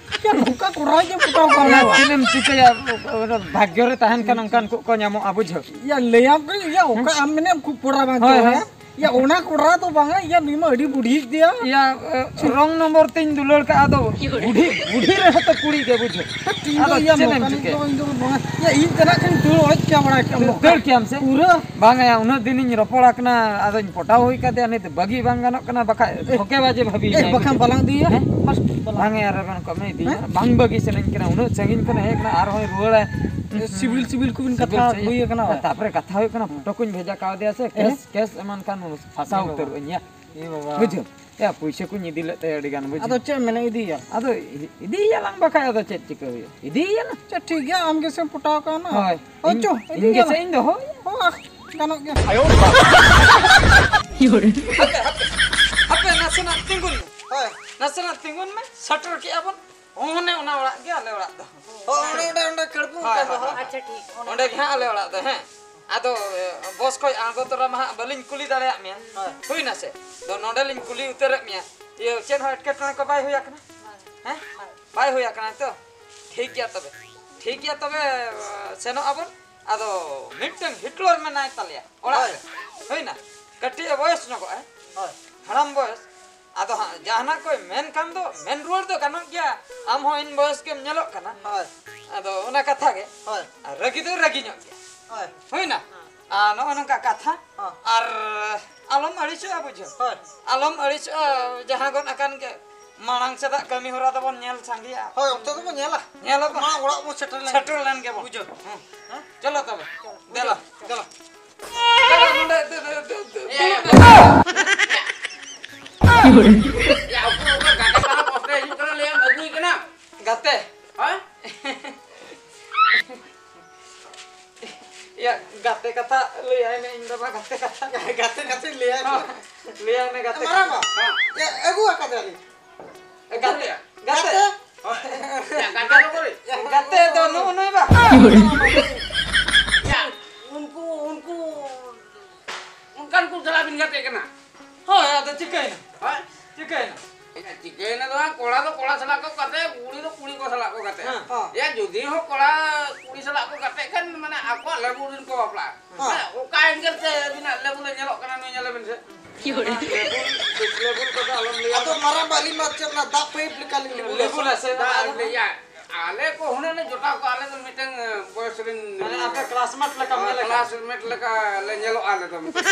ᱚᱱᱠᱟ ᱠᱚᱲᱟ ᱜᱮ ᱯᱚᱴᱟᱣ ᱠᱟᱱᱟ᱾ ᱭᱟ, ᱪᱮᱫ ᱮᱢ ᱪᱤᱠᱟᱹᱭᱟ? ᱚᱱᱟ ᱵᱷᱟᱜᱽᱭᱚ ᱨᱮ ᱛᱟᱦᱮᱱ ᱠᱷᱟᱱ ᱚᱱᱠᱟᱱ ᱠᱚ, ᱠᱚ ᱧᱟᱢᱚᱜᱼᱟ, ᱵᱩᱡᱷᱟᱹᱣ᱾ ᱭᱟ, ᱞᱟᱹᱭᱟᱢ ᱠᱟᱹᱱᱟᱹᱧ, ᱭᱟ, ᱚᱠᱟ ᱟᱢ ᱢᱮᱱᱮᱢ ᱠᱷᱩᱵ ᱠᱚᱲᱟ ᱵᱟᱝ ᱦᱳᱭ, ᱪᱚ, ᱦᱳᱭ᱾ ᱦᱮᱸ? ᱭᱟ, ᱚᱱᱟ ᱠᱚᱲᱟ ᱫᱚ ᱵᱟᱝᱟ, ᱭᱟ, ᱱᱩᱭ ᱢᱟ ᱟᱹᱰᱤ ᱵᱩᱰᱷᱤ ᱜᱮᱭᱟ᱾ ᱭᱟ, ᱮ, ᱨᱚᱝ ᱱᱚᱢᱵᱚᱨ ᱛᱮᱧ ᱫᱩᱞᱟᱹᱲ ᱠᱟᱜᱼᱟ, ᱟᱫᱚ ᱵᱩᱰᱷᱤ, ᱵᱩᱰᱷᱤ ᱨᱮᱦᱚᱸ ᱛᱚ ᱠᱩᱲᱤ ᱜᱮ, ᱵᱩᱡᱷᱟᱹᱣ᱾ ᱤᱧ ᱫᱚ, ᱟᱫᱚ ᱭᱟ, ᱪᱮᱫ ᱮᱢ ᱢᱚᱠᱟᱱᱤᱠ ᱪᱤᱠᱟᱹᱭᱟ? ᱫᱚ ᱤᱧ ᱫᱚ ᱵᱟᱝᱟ᱾ ᱭᱟ, ᱤᱧ ᱛᱮᱱᱟᱜ ᱠᱷᱟᱱ ᱫᱟᱹᱲ ᱚᱲᱮᱡ ᱠᱮᱭᱟ ᱵᱟᱲᱟᱭ ᱠᱮᱭᱟᱢ᱾ ᱫᱟᱹᱲ ᱠᱮᱭᱟᱢ ᱥᱮ? ᱯᱩᱨᱟᱹ᱾ ᱵᱟᱝᱟ, ᱭᱟ, ᱩᱱᱟᱹᱜ ᱫᱤᱱᱤᱧ ᱨᱚᱯᱚᱲ ᱟᱠᱟᱱᱟ, ᱟᱫᱚᱧ ᱯᱚᱴᱟᱣ ᱦᱩᱭ ᱠᱟᱫᱮᱭᱟ, ᱱᱤᱛ ᱵᱟᱹᱜᱤ ᱵᱟᱝ ᱜᱟᱱᱚᱜ ᱠᱟᱱᱟ, ᱵᱟᱠᱷᱟᱡ ᱮ, ᱴᱷᱚᱠᱮ ᱵᱟᱡᱮ ᱵᱷᱟᱹᱵᱤ ᱮ, ᱮᱱᱟᱭ᱾ ᱵᱟᱠᱷᱟᱱ ᱵᱟᱞᱟᱝ ᱤᱫᱤᱭᱟ? ᱦᱮᱸ? ᱵᱟᱥ, ᱵᱟᱞᱟᱝ᱾ ᱵᱟᱝᱟ, ᱭᱟ, ᱨᱮᱵᱮᱱ ᱠᱚ ᱢᱮ ᱤᱫᱤᱭᱟ᱾ ᱦᱮᱸ? ᱵᱟᱝ ᱵᱟᱹᱜᱤ ᱥᱟᱱᱟᱧ ᱠᱟᱱᱟ, ᱩᱱᱟᱹᱜ ᱥᱟᱺᱜᱤᱧ ᱠᱷᱚᱱ ᱦᱮᱡ ᱠᱟᱱᱟ, ᱟᱨᱦᱚᱸᱭ ᱨᱩᱣᱟᱹᱲᱟ᱾ ᱮ, ᱥᱤᱵᱤᱞ ᱥᱤᱵᱤᱞ ᱠᱚᱵᱤᱱ ᱠᱟᱛᱷᱟ ᱥᱤᱵᱤᱞ ᱥᱟᱺᱦᱤᱡ᱾ ᱦᱩᱭ ᱟᱠᱟᱱᱟ᱾ ᱛᱟᱯᱚᱨᱮ ᱠᱟᱛᱷᱟ ᱦᱩᱭᱩᱜ ᱠᱟᱱᱟ, ᱯᱷᱳᱴᱳ ᱠᱚᱧ ᱵᱷᱮᱡᱟ ᱠᱟᱣᱫᱮᱭᱟ ᱥᱮ, ᱦᱮᱸ? ᱠᱮᱥ, ᱠᱮᱥ ᱮᱢᱟᱱ ᱠᱷᱟᱱ ᱯᱷᱟᱸᱥᱟᱣ ᱮ ᱵᱟᱵᱟ᱾ ᱩᱛᱟᱹᱨᱚᱜ ᱟᱹᱧ, ᱭᱟ᱾ ᱮ ᱵᱟᱵᱟ᱾ ᱵᱩᱡᱷᱟᱹᱣ? ᱭᱟ, ᱯᱩᱭᱥᱟᱹ ᱠᱚᱧ ᱤᱫᱤ ᱞᱮᱫ ᱛᱟᱭᱟ ᱟᱹᱰᱤ ᱜᱟᱱ, ᱵᱩᱡᱷᱟᱹᱣ? ᱟᱫᱚ ᱪᱮᱫ ᱮᱢ ᱢᱮᱱᱟ, ᱤᱫᱤᱭᱟ? ᱟᱫᱚ ᱤ-, ᱤᱫᱤᱭᱟᱞᱟᱝ ᱵᱟᱠᱷᱟᱡ, ᱟᱫᱚ ᱪᱮᱫ ᱪᱤᱠᱟᱹ ᱦᱩᱭᱩᱜᱼᱟ? ᱤᱫᱤᱭᱟᱞᱟᱝ᱾ ᱟᱪᱪᱷᱟ, ᱴᱷᱤᱠ ᱜᱮᱭᱟ, ᱟᱢ ᱜᱮᱥᱮᱢ ᱯᱚᱴᱟᱣ ᱠᱟᱱᱟ᱾ ᱦᱳᱭ᱾ ᱚ, ᱤᱧ, ᱪᱚ, ᱤᱧ ᱤᱫᱤᱭᱟᱞᱟᱝ᱾ ᱜᱮᱥᱮ ᱤᱧ ᱫᱚᱦᱚ᱾ ᱦᱚᱸ, ᱟᱦ, ᱜᱟᱱᱚᱜ ᱜᱮᱭᱟ᱾ ᱦᱟᱯᱮ, ᱦᱟᱯᱮ, ᱦᱟᱯᱮ, ᱱᱟᱥᱮᱱᱟᱜ ᱛᱤᱸᱜᱩᱱ ᱢᱮ᱾ ᱦᱳᱭ᱾ ᱱᱟᱥᱮᱱᱟᱜ ᱛᱤᱸᱜᱩᱱ ᱢᱮ, ᱥᱮᱴᱮᱨ ᱠᱮᱜᱼᱟ ᱵᱚᱱ᱾ ᱚᱱᱮ ᱚᱱᱟ ᱚᱲᱟᱜ ᱜᱮ ᱟᱞᱮ ᱚᱲᱟᱜ ᱫᱚ᱾ ᱦᱳᱭ, ᱚᱸᱰᱮ, ᱚᱸᱰᱮ, ᱚᱸᱰᱮ ᱠᱟᱹᱲᱵᱩᱝ ᱦᱳᱭ, ᱠᱟᱱ ᱫᱚ, ᱦᱳᱭ, ᱦᱳᱭ᱾ ᱦᱳᱭ᱾ ᱟᱪᱪᱷᱟ, ᱴᱷᱤᱠ᱾ ᱚᱸᱰᱮ ᱜᱮ ᱦᱟᱸᱜ ᱟᱞᱮ ᱚᱲᱟᱜ ᱫᱚ, ᱦᱮᱸ᱾ ᱟᱫᱚ, ᱮ, ᱵᱚᱥ ᱠᱷᱚᱡ ᱟᱬᱜᱚ ᱛᱚᱨᱟ ᱢᱟ ᱦᱟᱸᱜ ᱵᱟᱹᱞᱤᱧ ᱠᱩᱞᱤ ᱫᱟᱲᱮᱭᱟᱜ ᱢᱮᱭᱟ᱾ ᱦᱳᱭ᱾ ᱦᱩᱭ ᱱᱟ ᱥᱮ? ᱫᱚ ᱱᱚᱸᱰᱮ ᱞᱤᱧ ᱠᱩᱞᱤ ᱩᱛᱟᱹᱨᱮᱫ ᱢᱮᱭᱟ᱾ ᱤᱭᱟᱹ, ᱪᱮᱫ ᱦᱚᱸ ᱮᱴᱠᱮᱴᱚᱬᱮ ᱠᱚ ᱵᱟᱭ ᱦᱩᱭ ᱟᱠᱟᱱᱟ? ᱦᱮᱸ? ᱵᱟᱭ ᱦᱩᱭ ᱟᱠᱟᱱᱟ ᱛᱚ? ᱴᱷᱤᱠ ᱜᱮᱭᱟ ᱛᱚᱵᱮ᱾ ᱴᱷᱤᱠ ᱜᱮᱭᱟ ᱛᱚᱵᱮ, ᱮ, ᱥᱮᱱᱚᱜ ᱟᱵᱚᱱ᱾ ᱟᱫᱚ ᱢᱤᱫᱴᱟᱝ ᱦᱤᱴᱞᱚᱨ ᱢᱮᱱᱟᱭ ᱛᱟᱞᱮᱭᱟ᱾ ᱚᱲᱟᱜ ᱨᱮ᱾ ᱦᱳᱭ᱾ ᱦᱩᱭᱱᱟ? ᱠᱟᱹᱴᱤᱡ ᱮ ᱵᱚᱭᱮᱥ ᱧᱚᱜᱚᱜ ᱟᱭ᱾ ᱦᱳᱭ᱾ ᱦᱟᱲᱟᱢ ᱵᱚᱭᱮᱥ᱾ ᱟᱫᱚ ᱦᱟᱸᱜ ᱡᱟᱦᱟᱱᱟᱜ ᱠᱚᱭ ᱢᱮᱱ ᱠᱷᱟᱱ ᱫᱚ ᱢᱮᱱ ᱨᱩᱣᱟᱹᱲ ᱫᱚ ᱜᱟᱱᱚᱜ ᱜᱮᱭᱟ᱾ ᱟᱢ ᱦᱚᱸ ᱤᱧ ᱵᱚᱭᱮᱥ ᱜᱮᱢ ᱧᱮᱞᱚᱜ ᱠᱟᱱᱟ᱾ ᱦᱳᱭ᱾ ᱟᱫᱚ ᱚᱱᱟ ᱠᱟᱛᱷᱟ ᱜᱮ᱾ ᱦᱳᱭ᱾ ᱟᱨ ᱨᱟᱹᱜᱤ ᱫᱚᱭ ᱨᱟᱹᱜᱤ ᱧᱚᱜ ᱜᱮᱭᱟ᱾ ᱦᱳᱭ᱾ ᱦᱩᱭᱱᱟ? ᱦᱮᱸ᱾ ᱟᱨ ᱱᱚᱜᱼᱚ ᱱᱚᱝᱠᱟ ᱠᱟᱛᱷᱟ᱾ ᱦᱮᱸ᱾ ᱟᱨ ᱟᱞᱚᱢ ᱟᱹᱲᱤᱥᱚᱜᱼᱟ ᱵᱩᱡᱷᱟᱹᱣ᱾ ᱦᱳᱭ᱾ ᱟᱞᱚᱢ ᱟᱹᱲᱤᱥᱚᱜᱼᱟ, ᱡᱟᱦᱟᱸ ᱜᱚᱫ ᱟᱠᱟᱱ ᱜᱮ᱾ ᱢᱟᱲᱟᱝ ᱥᱮᱫᱟᱜ ᱠᱟᱹᱢᱤ ᱦᱚᱨᱟ ᱫᱚᱵᱚᱱ ᱧᱮᱞ ᱥᱟᱸᱜᱮᱭᱟ᱾ ᱦᱳᱭ, ᱚᱱᱛᱮ ᱫᱚᱵᱚᱱ ᱧᱮᱞᱟ᱾ ᱧᱮᱞ ᱟᱵᱚᱱ᱾ ᱢᱟᱲᱟᱝ ᱚᱲᱟᱜ ᱵᱚᱱ ᱥᱮᱴᱮᱨ ᱞᱮᱱ ᱥᱮᱴᱮᱨ ᱞᱮᱱ ᱜᱮᱵᱚᱱ᱾ ᱵᱩᱡᱷᱟᱹᱣ᱾ ᱦᱮᱸ᱾ ᱦᱮᱸ? ᱪᱚᱞᱚ ᱛᱚᱵᱮ᱾ ᱫᱮᱞᱟ᱾ ᱫᱮᱞᱟ᱾ ᱫᱮᱞᱟ ᱱᱚᱰᱮ, ᱫᱮ-, ᱫᱮ-, ᱫᱮ-, ᱫᱮ-, ᱮ, ᱫᱩᱲᱩᱵ ᱮ, ᱢᱮ᱾ ᱮ, ᱮ᱾ ᱭᱟ, ᱩᱠᱩᱨ, ᱩᱠᱩᱨ, ᱜᱟᱛᱮ ᱛᱟᱞᱟ ᱵᱚᱥᱛᱮ ᱦᱤᱡᱩᱜ ᱠᱟᱱᱟ, ᱞᱟᱹᱭᱟᱢ ᱟᱹᱜᱩᱭ ᱠᱟᱱᱟ᱾ ᱜᱟᱛᱮ᱾ ᱦᱮᱸ? ᱭᱟ, ᱜᱟᱛᱮ ᱠᱟᱛᱷᱟ ᱞᱟᱹᱭᱟᱭ ᱢᱮ, ᱤᱧ ᱫᱚ ᱵᱟᱝ ᱜᱟᱛᱮ ᱠᱟᱛᱷᱟ᱾ ᱜᱟᱛᱮ ᱠᱟᱛᱷᱟᱧ ᱞᱟᱹᱭᱟᱭ ᱢᱮ᱾ ᱦᱚᱸ, ᱞᱟᱹᱭᱟᱭ ᱢᱮ ᱜᱟᱛᱮ ᱢᱟᱨᱟᱝ ᱠᱟᱛᱷᱟ᱾ ᱵᱟ᱾ ᱦᱚᱸ᱾ ᱭᱟ, ᱟᱹᱜᱩ ᱟᱠᱟᱫᱮᱭᱟᱞᱤᱧ᱾ ᱜᱟᱛᱮ, ᱜᱟᱛᱮ᱾ ᱜᱟᱛᱮ? ᱦᱳᱭ᱾ ᱭᱟ, ᱜᱟᱛᱮ ᱫᱚ ᱚᱠᱚᱭ? ᱜᱟᱛᱮ ᱫᱚ ᱱᱩᱜᱼᱩ ᱱᱩᱭ ᱵᱟ᱾ ᱭᱟ, ᱩᱱᱠᱩ, ᱩᱱᱠᱩ, ᱚᱱᱠᱟᱱ ᱠᱚ ᱥᱟᱞᱟᱜ ᱵᱤᱱ ᱜᱟᱛᱮᱜ ᱠᱟᱱᱟ? ᱦᱳᱭ, ᱟᱫᱚ ᱪᱤᱠᱟᱹᱭᱮᱱᱟ? ᱦᱳᱭ᱾ ᱪᱤᱠᱟᱹᱭᱮᱱᱟ? ᱪᱤᱠᱟᱹᱭᱮᱱᱟ ᱫᱚ ᱵᱟᱝ, ᱠᱚᱲᱟ ᱫᱚ ᱠᱚᱲᱟ ᱥᱟᱞᱟᱜ ᱠᱚ ᱜᱟᱛᱮ, ᱠᱩᱲᱤ ᱫᱚ ᱠᱩᱲᱤ ᱠᱚ ᱥᱟᱞᱟᱜ ᱠᱚ ᱜᱟᱛᱮ᱾ ᱦᱮᱸ᱾ ᱦᱮᱸ᱾ ᱭᱟ, ᱡᱩᱫᱤ ᱦᱚᱸ ᱠᱚᱲᱟ ᱠᱩᱲᱤ ᱥᱟᱞᱟᱜ ᱠᱚ ᱜᱟᱛᱮᱜ ᱠᱷᱟᱱ, ᱢᱟᱱᱮ, ᱟᱠᱚᱣᱟᱜ ᱞᱮᱵᱩᱞ ᱨᱮᱱ ᱠᱚ ᱵᱟᱯᱞᱟᱜᱼᱟ᱾ ᱦᱮᱸ᱾ ᱢᱟᱱᱮ, ᱚᱠᱟ ᱮᱝᱜᱮᱞ ᱛᱮ ᱟᱹᱵᱤᱱᱟᱜ ᱞᱮᱵᱩᱞ ᱮ ᱧᱮᱞᱚᱜ ᱠᱟᱱᱟ, ᱱᱩᱭ ᱧᱮᱞᱮ ᱵᱤᱱ ᱥᱮ᱾ ᱞᱮᱵᱩᱞ, ᱞᱮᱵᱩᱞ ᱠᱚᱫᱚ ᱟᱞᱚᱢ ᱞᱟᱹᱭᱟ᱾ ᱟᱫᱚ ᱢᱟᱨᱟᱝ ᱵᱟ, ᱟᱹᱞᱤᱧ ᱢᱟ ᱪᱮᱫ ᱚᱱᱟ ᱫᱟᱜ ᱯᱟᱭᱤᱯ ᱞᱮᱠᱟᱞᱤᱧ ᱞᱮᱵᱩᱞ ᱞᱮᱵᱩᱞ ᱟᱥᱮ᱾ ᱟᱥᱮ ᱫᱟᱜ ᱟᱫᱚ ᱞᱮ-, ᱭᱟ, ᱟᱞᱮ ᱠᱚ ᱦᱩᱱᱟᱹᱝ ᱞᱮ ᱡᱚᱴᱟᱣ ᱠᱚᱜᱼᱟ, ᱟᱞᱮ ᱫᱚ ᱢᱤᱫᱴᱟᱝ, ᱮ, ᱵᱚᱭᱮᱥ ᱨᱮᱱ, ᱢᱟᱱᱮ ᱟᱯᱮ ᱠᱞᱟᱥᱢᱮᱴ ᱞᱮᱠᱟᱢ ᱧᱮᱞ ᱟᱠᱟᱫ? ᱠᱞᱟᱥᱢᱮᱴ ᱞᱮᱠᱟ ᱞᱮ ᱧᱮᱞᱚᱜᱼᱟ ᱟᱞᱮ ᱫᱚ᱾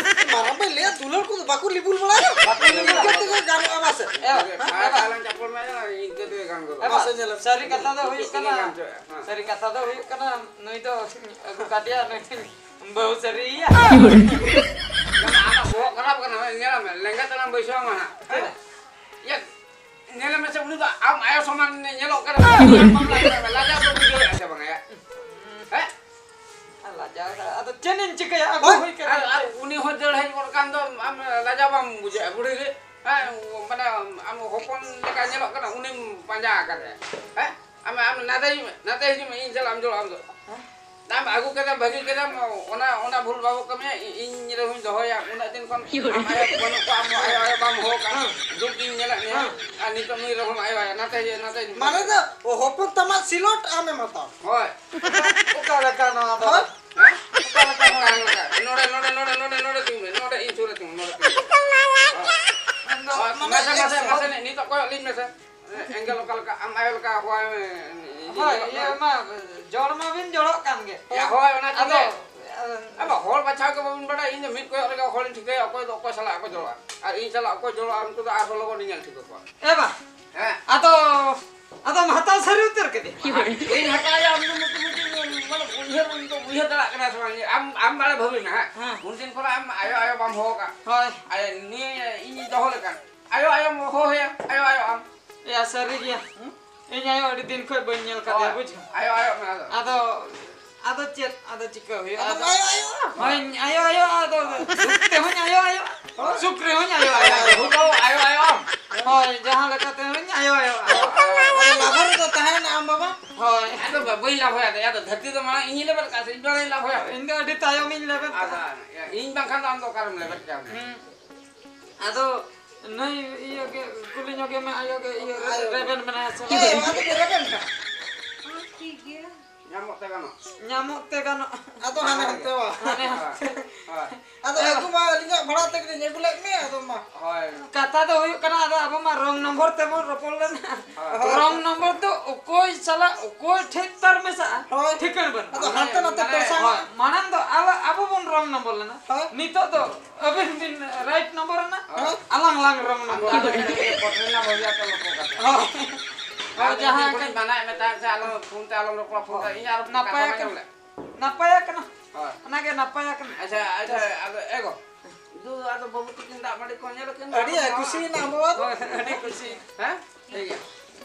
ᱢᱟᱨᱟᱝ ᱵᱟ ᱞᱟᱹᱭᱟ, ᱫᱩᱞᱟᱹᱲ ᱠᱚᱫᱚ ᱵᱟᱠᱚ ᱞᱮᱵᱩᱞ ᱵᱟᱲᱟᱭᱟ᱾ ᱵᱟᱠᱚ ᱞᱮᱵᱩᱞ ᱤᱱᱠᱟᱹ ᱵᱟᱲᱟᱭᱟ᱾ ᱛᱮᱜᱮ ᱜᱟᱱᱚᱜᱼᱟ, ᱵᱟᱥᱮ? ᱮ, ᱦᱮᱸ, ᱮ, ᱟᱨ ᱟᱞᱟᱝ ᱪᱟᱯᱚᱞ ᱢᱮ, ᱤᱱᱠᱟᱹ ᱛᱮᱜᱮ ᱜᱟᱱ ᱜᱚᱫᱚᱜᱼᱟ᱾ ᱮ, ᱵᱟᱥᱮ ᱧᱮᱞ ᱢᱮ᱾ ᱥᱟᱹᱨᱤ ᱠᱟᱛᱷᱟ ᱫᱚ ᱦᱩᱭᱩᱜ ᱠᱟᱱᱟ, ᱜᱟᱱ ᱦᱚᱪᱚᱭᱟ, ᱦᱮᱸ᱾ ᱥᱟᱹᱨᱤ ᱠᱟᱛᱷᱟ ᱫᱚ ᱦᱩᱭᱩᱜ ᱠᱟᱱᱟ, ᱱᱩᱭ ᱫᱚ ᱟᱹᱜᱩ ᱠᱟᱫᱮᱭᱟ, ᱱᱩᱭ ᱵᱟᱹᱦᱩ ᱥᱟᱹᱨᱤᱭᱮᱭᱟ᱾ ᱟᱢᱟᱜ ᱵᱚᱦᱚᱜ ᱠᱷᱟᱨᱟᱯ ᱠᱟᱱᱟ, ᱧᱮᱞ ᱢᱮ, ᱞᱮᱸᱜᱟ ᱛᱟᱲᱟᱢ ᱵᱟᱹᱭᱥᱟᱹᱣ ᱟᱢᱟ ᱦᱟᱸᱜ᱾ ᱦᱮᱸ? ᱭᱟ, ᱧᱮᱞ ᱢᱮᱥᱮ, ᱩᱱᱤ ᱫᱚ ᱟᱢ ᱟᱭᱳ ᱥᱚᱢᱟᱱ ᱧᱮᱞᱚᱜ ᱠᱟᱱᱟ᱾ ᱞᱟᱡᱟᱣ ᱫᱚ ᱵᱩᱡᱷᱟᱹᱣᱮᱫᱼᱟ ᱥᱮ ᱵᱟᱝᱟ ᱭᱟ? ᱦᱮᱸ? ᱟᱨ ᱞᱟᱡᱟᱣ ᱫᱚ, ᱟᱫᱚ ᱪᱮᱫ ᱤᱧ ᱪᱤᱠᱟᱹᱭᱟ? ᱟᱹᱜᱩ ᱦᱳᱭ, ᱦᱩᱭ ᱠᱟᱱᱟ᱾ ᱟᱨ, ᱟᱨ ᱩᱱᱤ ᱦᱚᱸ ᱫᱟᱹᱲ ᱦᱮᱡ ᱜᱚᱫ ᱠᱟᱱ ᱫᱚ, ᱟᱢ ᱞᱟᱡᱟᱣ ᱵᱟᱢ ᱵᱩᱡᱷᱟᱹᱣᱮᱫᱼᱟ, ᱵᱩᱲᱦᱤ ᱜᱮ? ᱦᱮᱸ, ᱢᱟᱱᱮ, ᱟᱢ ᱦᱚᱯᱚᱱ ᱞᱮᱠᱟ ᱧᱮᱞᱚᱜ ᱠᱟᱱᱟ, ᱩᱱᱤᱢ ᱯᱟᱸᱡᱟ ᱟᱠᱟᱫᱮᱭᱟ᱾ ᱦᱮᱸ? ᱟᱢ, ᱟᱢ ᱱᱟᱛᱮ ᱦᱤᱡᱩᱜ ᱢᱮ, ᱱᱟᱛᱮ ᱦᱤᱡᱩᱜ ᱢᱮ, ᱤᱧ ᱥᱟᱞᱟᱜ ᱮᱢ ᱡᱚᱲᱟᱜᱼᱟ ᱟᱢ ᱫᱚ᱾ ᱦᱮᱸ? ᱟᱢ ᱟᱹᱜᱩ ᱠᱮᱫᱟᱢ, ᱵᱷᱟᱹᱜᱤ ᱠᱮᱫᱟᱢ, ᱚᱱᱟ, ᱚᱱᱟ ᱵᱷᱩᱞ ᱵᱟᱵᱚ ᱠᱟᱹᱢᱤᱭᱟ, ᱤ-, ᱤᱧ ᱨᱮᱦᱚᱸᱧ ᱫᱚᱦᱚᱭᱟ, ᱩᱱᱟᱹᱜ ᱫᱤᱱ ᱠᱷᱚᱱ ᱟᱢ ᱟᱭᱳ ᱵᱟᱹᱱᱩᱜ ᱠᱚᱣᱟ, ᱟᱢ ᱟᱭᱳ, ᱟᱭᱳ ᱵᱟᱢ ᱦᱚᱦᱚ ᱠᱟᱜᱼᱟ, ᱦᱮᱸ᱾ ᱫᱩᱠ ᱜᱤᱧ ᱧᱮᱞᱮᱫ ᱢᱮᱭᱟ, ᱦᱮᱸ᱾ ᱟᱨ ᱱᱤᱛᱚᱜ ᱱᱩᱭ ᱨᱮᱦᱚᱸᱢ ᱟᱭᱳ ᱟᱭᱟ, ᱱᱟᱛᱮ ᱦᱤᱡᱩᱜ, ᱱᱟᱛᱮ ᱦᱤᱡᱩᱜ᱾ ᱢᱟᱱᱮ ᱫᱚ ᱦᱚᱯᱚᱱ ᱛᱟᱢᱟᱜ ᱥᱤᱞᱚᱴ ᱟᱢᱮᱢ ᱦᱟᱛᱟᱣᱟ᱾ ᱦᱳᱭ᱾ ᱚᱠᱟ ᱞᱮᱠᱟ ᱱᱚᱣᱟ ᱫᱚ? ᱦᱳᱭ᱾ ᱦᱮᱸ? ᱚᱠᱟ ᱞᱮᱠᱟ ᱱᱚᱣᱟ ᱫᱚ? ᱱᱚᱰᱮ, ᱱᱚᱰᱮ, ᱱᱚᱰᱮ, ᱱᱚᱰᱮ, ᱱᱚᱰᱮ ᱛᱤᱸᱜᱩ ᱢᱮ, ᱱᱚᱰᱮ ᱤᱧ ᱥᱩᱨ ᱨᱮ ᱛᱤᱸᱜᱩ, ᱱᱚᱰᱮ ᱛᱤᱸᱜᱩ ᱢᱮ᱾ ᱦᱳᱭ᱾ ᱢᱟᱱᱮ ᱢᱟᱥᱮ, ᱢᱟᱥᱮ, ᱮᱠᱥᱚ᱾ ᱢᱟᱥᱮ, ᱱᱤᱛᱚᱜ ᱠᱚᱭᱚᱜ ᱞᱤᱧ ᱢᱮᱥᱮ᱾ ᱮᱸᱜᱮᱞ ᱚᱠᱟ ᱞᱮᱠᱟ, ᱟᱢ ᱟᱭᱳ ᱞᱮᱠᱟ ᱦᱚᱦᱚᱭ ᱢᱮ᱾ ᱦᱳᱭ, ᱤᱭᱟᱹ ᱢᱟ, ᱡᱚᱲ ᱢᱟᱵᱤᱱ ᱡᱚᱲᱚᱜ ᱠᱟᱱ ᱜᱮ᱾ ᱭᱟ, ᱦᱳᱭ, ᱚᱱᱟ ᱟᱫᱚ, ᱪᱤᱠᱟᱹ? ᱟᱵᱚ ᱦᱚᱲ ᱵᱟᱪᱷᱟᱣ ᱜᱮ ᱵᱟᱵᱤᱱ ᱵᱟᱲᱟᱭᱟ, ᱤᱧ ᱫᱚ ᱢᱤᱫ ᱠᱚᱭᱚᱜ ᱨᱮᱜᱮ ᱦᱚᱲᱤᱧ ᱴᱷᱤᱠᱟᱹᱭᱟ, ᱚᱠᱚᱭ ᱫᱚ ᱚᱠᱚᱭ ᱥᱟᱞᱟᱜ ᱠᱚ ᱡᱚᱲᱚᱜᱼᱟ᱾ ᱟᱨ ᱤᱧ ᱥᱟᱞᱟᱜ ᱚᱠᱚᱭ ᱡᱚᱲᱚᱜᱼᱟ, ᱩᱱᱠᱩ ᱫᱚ ᱟᱨᱦᱚᱸ ᱞᱚᱜᱚᱱ ᱤᱧ ᱧᱮᱞ ᱴᱷᱤᱠᱟᱹ ᱠᱚᱣᱟ᱾ ᱮ ᱵᱟ, ᱦᱮᱸ᱾ ᱟᱫᱚ, ᱟᱫᱚᱢ ᱦᱟᱛᱟᱣ ᱥᱟᱹᱨᱤ ᱩᱛᱟᱹᱨ ᱠᱮᱫᱮ? ᱤᱧ ᱦᱟᱛᱟᱣ ᱭᱟ, ᱩᱱᱤ ᱫᱚ ᱢᱚᱴᱟᱢᱩᱴᱤ, ᱢᱟᱱᱮ, ᱩᱭᱦᱟᱹᱨ, ᱩᱱᱤ ᱫᱚ ᱩᱭᱦᱟᱹᱨ ᱫᱟᱲᱮᱭᱟᱜ ᱠᱟᱱᱟ ᱥᱮ ᱵᱟᱝ? ᱟᱢ, ᱟᱢ ᱵᱟᱲᱮ ᱵᱷᱟᱹᱵᱤ ᱢᱮ, ᱦᱮᱸ? ᱦᱮᱸ᱾ ᱩᱱ ᱫᱤᱱ ᱠᱷᱚᱱᱟᱜ ᱟᱢ ᱟᱭᱳ, ᱟᱭᱳ ᱵᱟᱢ ᱦᱚᱦᱚ ᱠᱟᱜ᱾ ᱦᱳᱭ᱾ ᱟᱨ ᱱᱩᱭ ᱤᱧᱤᱧ ᱫᱚᱦᱚ ᱞᱮᱠᱟᱱ᱾ ᱟᱭᱳ, ᱟᱭᱳᱢ ᱦᱚᱦᱚᱭᱟ, ᱟᱭᱳ, ᱟᱭᱳ ᱟᱢ᱾ ᱮᱭᱟ, ᱥᱟᱹᱨᱤ ᱜᱮᱭᱟ᱾ ᱦᱩᱸ? ᱤᱧ ᱟᱭᱳ ᱟᱹᱰᱤ ᱫᱤᱱ ᱠᱷᱚᱡ ᱵᱟᱹᱧ ᱧᱮᱞ ᱠᱟᱫᱮᱭᱟ, ᱦᱳᱭ᱾ ᱵᱩᱡᱷᱟᱹᱣ᱾ ᱟᱭᱳ, ᱟᱭᱳ ᱢᱮ ᱟᱫᱚ᱾ ᱟᱫᱚ, ᱟᱫᱚ ᱪᱮᱫ, ᱟᱫᱚ ᱪᱤᱠᱟᱹ ᱦᱩᱭᱩᱜᱼᱟ? ᱟᱫᱚ ᱟᱫᱚ, ᱟᱭᱳ, ᱟᱭᱳ᱾ ᱦᱳᱭ, ᱟᱭᱳ, ᱟᱭᱳ, ᱟᱫᱚ ᱫᱩᱠ ᱛᱮᱦᱚᱸᱧ ᱟᱭᱳ, ᱟᱭᱳ᱾ ᱦᱳᱭ᱾ ᱥᱩᱠ ᱨᱮᱦᱚᱸᱧ ᱟᱭᱳ, ᱟᱭᱳ᱾ ᱦᱳᱭ, ᱟᱭᱳ, ᱟᱭᱳ ᱟᱢ᱾ ᱦᱳᱭ, ᱡᱟᱦᱟᱸ ᱞᱮᱠᱟ ᱛᱮᱦᱚᱸᱧ ᱟᱭᱳ, ᱟᱭᱳ᱾ ᱟᱫᱚ ᱞᱟᱵᱷ ᱨᱮᱫᱚ ᱛᱟᱦᱮᱱᱟ ᱟᱢ ᱵᱟᱵᱟ? ᱦᱳᱭ᱾ ᱟᱫᱚ ᱵᱟ-, ᱵᱟᱹᱧ ᱞᱟᱵᱷᱚᱭᱟ, ᱟᱫᱚ ᱫᱷᱟᱹᱨᱛᱤ ᱫᱚ ᱢᱟᱲᱟᱝ ᱤᱧᱤᱧ ᱞᱮᱵᱮᱫ ᱠᱟᱜᱼᱟ ᱥᱮ ᱤᱧ ᱵᱟᱲᱟᱭ ᱞᱟᱵᱷᱚᱭᱟ? ᱤᱧ ᱫᱚ ᱟᱹᱰᱤ ᱛᱟᱭᱚᱢᱤᱧ ᱞᱮᱵᱮᱫ ᱟᱫᱚ ᱠᱟᱜᱼᱟ᱾ ᱤᱧ ᱵᱟᱝᱠᱷᱟᱱ ᱫᱚ ᱟᱢ ᱫᱚ ᱚᱠᱟᱨᱮᱢ ᱞᱮᱵᱮᱫ ᱠᱮᱭᱟ? ᱦᱩᱸ᱾ ᱟᱫᱚ ᱱᱩᱭ ᱤᱭᱟᱹ ᱜᱮ, ᱠᱩᱞᱤ ᱧᱚᱜᱮ ᱢᱮ, ᱟᱭᱳ ᱜᱮ, ᱤᱭᱟᱹ ᱨᱮ-, ᱟᱭᱳ᱾ ᱨᱮᱵᱮᱱ ᱢᱮᱱᱟᱭᱟ ᱥᱮ ᱦᱮᱸ, ᱵᱟᱝ? ᱟᱫᱚ ᱯᱮ ᱨᱮᱵᱮᱱ ᱠᱟᱱᱟ᱾ ᱦᱚᱸ, ᱴᱷᱤᱠ ᱜᱮᱭᱟ᱾ ᱧᱟᱢᱚᱜ ᱛᱮ ᱜᱟᱱᱚᱜ᱾ ᱧᱟᱢᱚᱜ ᱛᱮ ᱜᱟᱱᱚᱜ᱾ ᱟᱫᱚ ᱦᱟᱱᱮ ᱦᱟᱱᱛᱮ ᱵᱟ᱾ ᱦᱟᱱᱮ ᱦᱟᱱᱛᱮ᱾ ᱦᱳᱭ᱾ ᱟᱫᱚ ᱟᱹᱜᱩ ᱢᱟ ᱟᱹᱞᱤᱧᱟᱜ ᱵᱷᱟᱲᱟ ᱛᱮᱜᱮ ᱞᱤᱧ ᱟᱹᱜᱩ ᱞᱮᱫ ᱢᱮ, ᱟᱫᱚ ᱢᱟ᱾ ᱦᱳᱭ᱾ ᱠᱟᱛᱷᱟ ᱫᱚ ᱦᱩᱭᱩᱜ ᱠᱟᱱᱟ, ᱟᱫᱚ ᱟᱵᱚ ᱢᱟ wrong number ᱛᱮᱵᱚᱱ ᱨᱚᱯᱚᱲ ᱞᱮᱱᱟ᱾ ᱦᱳᱭ᱾ Wrong number ᱫᱚ ᱚᱠᱚᱭ ᱥᱟᱞᱟᱜ ᱚᱠᱚᱭ ᱴᱷᱮᱡ ᱛᱟᱨ ᱢᱮᱥᱟᱜᱼᱟ, ᱦᱳᱭ᱾ ᱴᱷᱤᱠᱟᱹᱱ ᱵᱟᱹᱱᱩᱜᱼᱟ᱾ ᱟᱫᱚ ᱦᱟᱱᱛᱮ ᱱᱟᱛᱮ ᱦᱳᱭ, ᱯᱚᱭᱥᱟ ᱦᱳᱭ᱾ ᱢᱟᱲᱟᱝ ᱫᱚ ᱟᱞᱟ-, ᱟᱵᱚ ᱵᱚᱱ wrong number ᱞᱮᱱᱟ᱾ ᱦᱳᱭ᱾ ᱱᱤᱛᱚᱜ ᱫᱚ ᱟᱹᱵᱤᱱ ᱵᱤᱱ right number ᱮᱱᱟ, ᱦᱳᱭ᱾ ᱟᱞᱟᱝ ᱞᱟᱝ wrong number ᱟᱫᱚ ᱟᱞᱮ ᱮᱱᱟ᱾ ᱫᱚ ᱤᱭᱟᱹ ᱯᱚᱴᱨᱮᱱᱟ ᱵᱟᱹᱵᱩᱭᱟ ᱛᱚ ᱞᱚᱠᱚ ᱠᱟᱛᱮ᱾ ᱦᱳᱭ᱾ ᱦᱳᱭ, ᱟᱫᱚ ᱡᱟᱦᱟᱸ ᱤᱧ ᱠᱷᱚᱱᱤᱧ ᱠᱟᱱ ᱢᱟᱱᱟᱭᱮᱫ ᱢᱮ ᱛᱟᱦᱮᱸᱫ ᱥᱮ ᱟᱞᱚ ᱯᱷᱳᱱ ᱛᱮ ᱟᱞᱚᱢ ᱨᱚᱯᱚᱲᱟ, ᱯᱷᱳᱱ ᱛᱮ ᱤᱧ ᱟᱨ ᱱᱟᱯᱟᱭ ᱠᱟᱛᱷᱟ ᱵᱟᱹᱧ ᱟᱠᱟᱱᱟ᱾ ᱟᱸᱡᱚᱢ ᱞᱮᱫ᱾ ᱱᱟᱯᱟᱭ ᱟᱠᱟᱱᱟ᱾ ᱦᱳᱭ᱾ ᱚᱱᱟᱜᱮ ᱱᱟᱯᱟᱭ ᱟᱠᱟᱱᱟ᱾ ᱟᱪᱪᱷᱟ, ᱟᱪᱪᱷᱟ, ᱟᱫᱚ ᱮ ᱜᱚ, ᱫᱩ ᱟᱫᱚ ᱵᱟᱹᱵᱩ ᱛᱤᱠᱤᱱ ᱫᱟᱜ ᱢᱟᱹᱰᱤ ᱠᱚ ᱧᱮᱞ ᱠᱤᱱ ᱟᱹᱰᱤ ᱫᱚ ᱠᱩᱥᱤᱭᱮᱱᱟ ᱟᱵᱚ᱾ ᱦᱳᱭ, ᱟᱹᱰᱤ ᱠᱩᱥᱤ᱾ ᱦᱮᱸ? ᱴᱷᱤᱠ ᱜᱮᱭᱟ᱾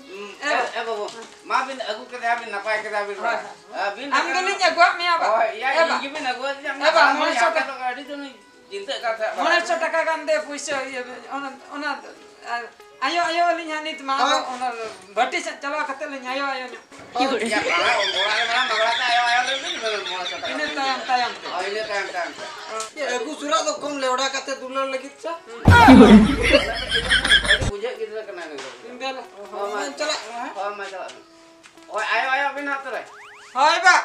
ᱦᱩᱸ, ᱮ ᱮ, ᱵᱟ- ᱮ ᱵᱟᱹᱵᱩ, ᱢᱟ ᱵᱤᱱ ᱟᱹᱜᱩ ᱠᱮᱫᱟ ᱵᱤᱱ, ᱱᱟᱯᱟᱭ ᱠᱮᱫᱟ ᱵᱤᱱ᱾ ᱦᱳᱭ᱾ ᱟ, ᱵᱤᱱ ᱟᱢ ᱞᱮᱠᱟ ᱜᱮᱞᱤᱧ ᱟᱹᱜᱩᱣᱟᱜ ᱢᱮᱭᱟ ᱵᱟ᱾ ᱦᱳᱭ, ᱤᱭᱟ, ᱮ ᱵᱟ᱾ ᱤᱧ ᱜᱮᱵᱤᱱ ᱟᱹᱜᱩᱣᱟᱫᱤᱧᱟ, ᱮ ᱵᱟ, ᱢᱚᱬᱮ ᱥᱚ ᱟᱯᱮ ᱴᱟᱠᱟ᱾ ᱫᱚ ᱟᱹᱰᱤ ᱫᱤᱱ ᱪᱤᱱᱛᱟᱹᱜ ᱠᱟᱱ ᱛᱟᱦᱮᱸᱫ ᱵᱟ᱾ ᱢᱚᱬᱮ ᱥᱚ ᱴᱟᱠᱟ ᱜᱟᱱ ᱫᱮ ᱯᱩᱭᱥᱟᱹ ᱤᱭᱟᱹ ᱵᱮ-, ᱚᱱᱟ, ᱚᱱᱟ, ᱟ, ᱟᱭᱳ, ᱟᱭᱳ ᱟᱹᱞᱤᱧ ᱦᱟᱸᱜ ᱱᱤᱛ ᱢᱟ ᱦᱳᱭ᱾ ᱚᱱᱟ ᱵᱷᱟᱹᱴᱤ ᱥᱮᱫ ᱪᱟᱞᱟᱣ ᱠᱟᱛᱮ ᱞᱤᱧ ᱟᱭᱳ, ᱟᱭᱳ ᱧᱚᱜ᱾ ᱦᱳᱭ᱾ ᱤᱭᱟ, ᱵᱟᱝᱟ, ᱚᱲᱟᱜ ᱨᱮ ᱢᱮᱱᱟᱢ, ᱢᱟᱜᱽᱲᱟ ᱛᱮ ᱟᱭᱳ, ᱟᱭᱳ ᱞᱟᱹᱭ ᱵᱤᱱ, ᱢᱚᱬᱮ ᱥᱚ ᱴᱟᱠᱟ᱾ ᱤᱱᱟᱹ ᱛᱟᱭᱚᱢ, ᱛᱟᱭᱚᱢ ᱛᱮ᱾ ᱦᱳᱭ, ᱤᱱᱟᱹ ᱛᱟᱭᱚᱢ, ᱛᱟᱭᱚᱢ ᱛᱮ᱾ ᱤᱭᱟᱹ, ᱟᱹᱜᱩ ᱥᱩᱨᱟᱜ ᱫᱚ ᱠᱚᱢ ᱞᱮᱣᱲᱟ ᱠᱟᱛᱮ ᱫᱩᱞᱟᱹᱲ ᱞᱟᱹᱜᱤᱫ ᱪᱚ᱾ ᱟᱹᱰᱤ ᱵᱩᱡᱷᱟᱹᱜ ᱜᱤᱫᱽᱨᱟᱹ ᱠᱟᱱᱟᱭ ᱱᱩᱭ ᱫᱚ᱾ ᱤᱧ ᱫᱚ ᱦᱳᱭ, ᱢᱟ᱾ ᱪᱟᱞᱟᱜ ᱢᱮ, ᱦᱮᱸ? ᱦᱳᱭ, ᱢᱟ ᱪᱟᱞᱟᱜ ᱢᱮ᱾ ᱦᱳᱭ, ᱟᱭᱳ, ᱟᱭᱳ ᱵᱤᱱ ᱦᱟᱸᱜ ᱛᱚᱵᱮ᱾ ᱦᱳᱭ ᱵᱟ᱾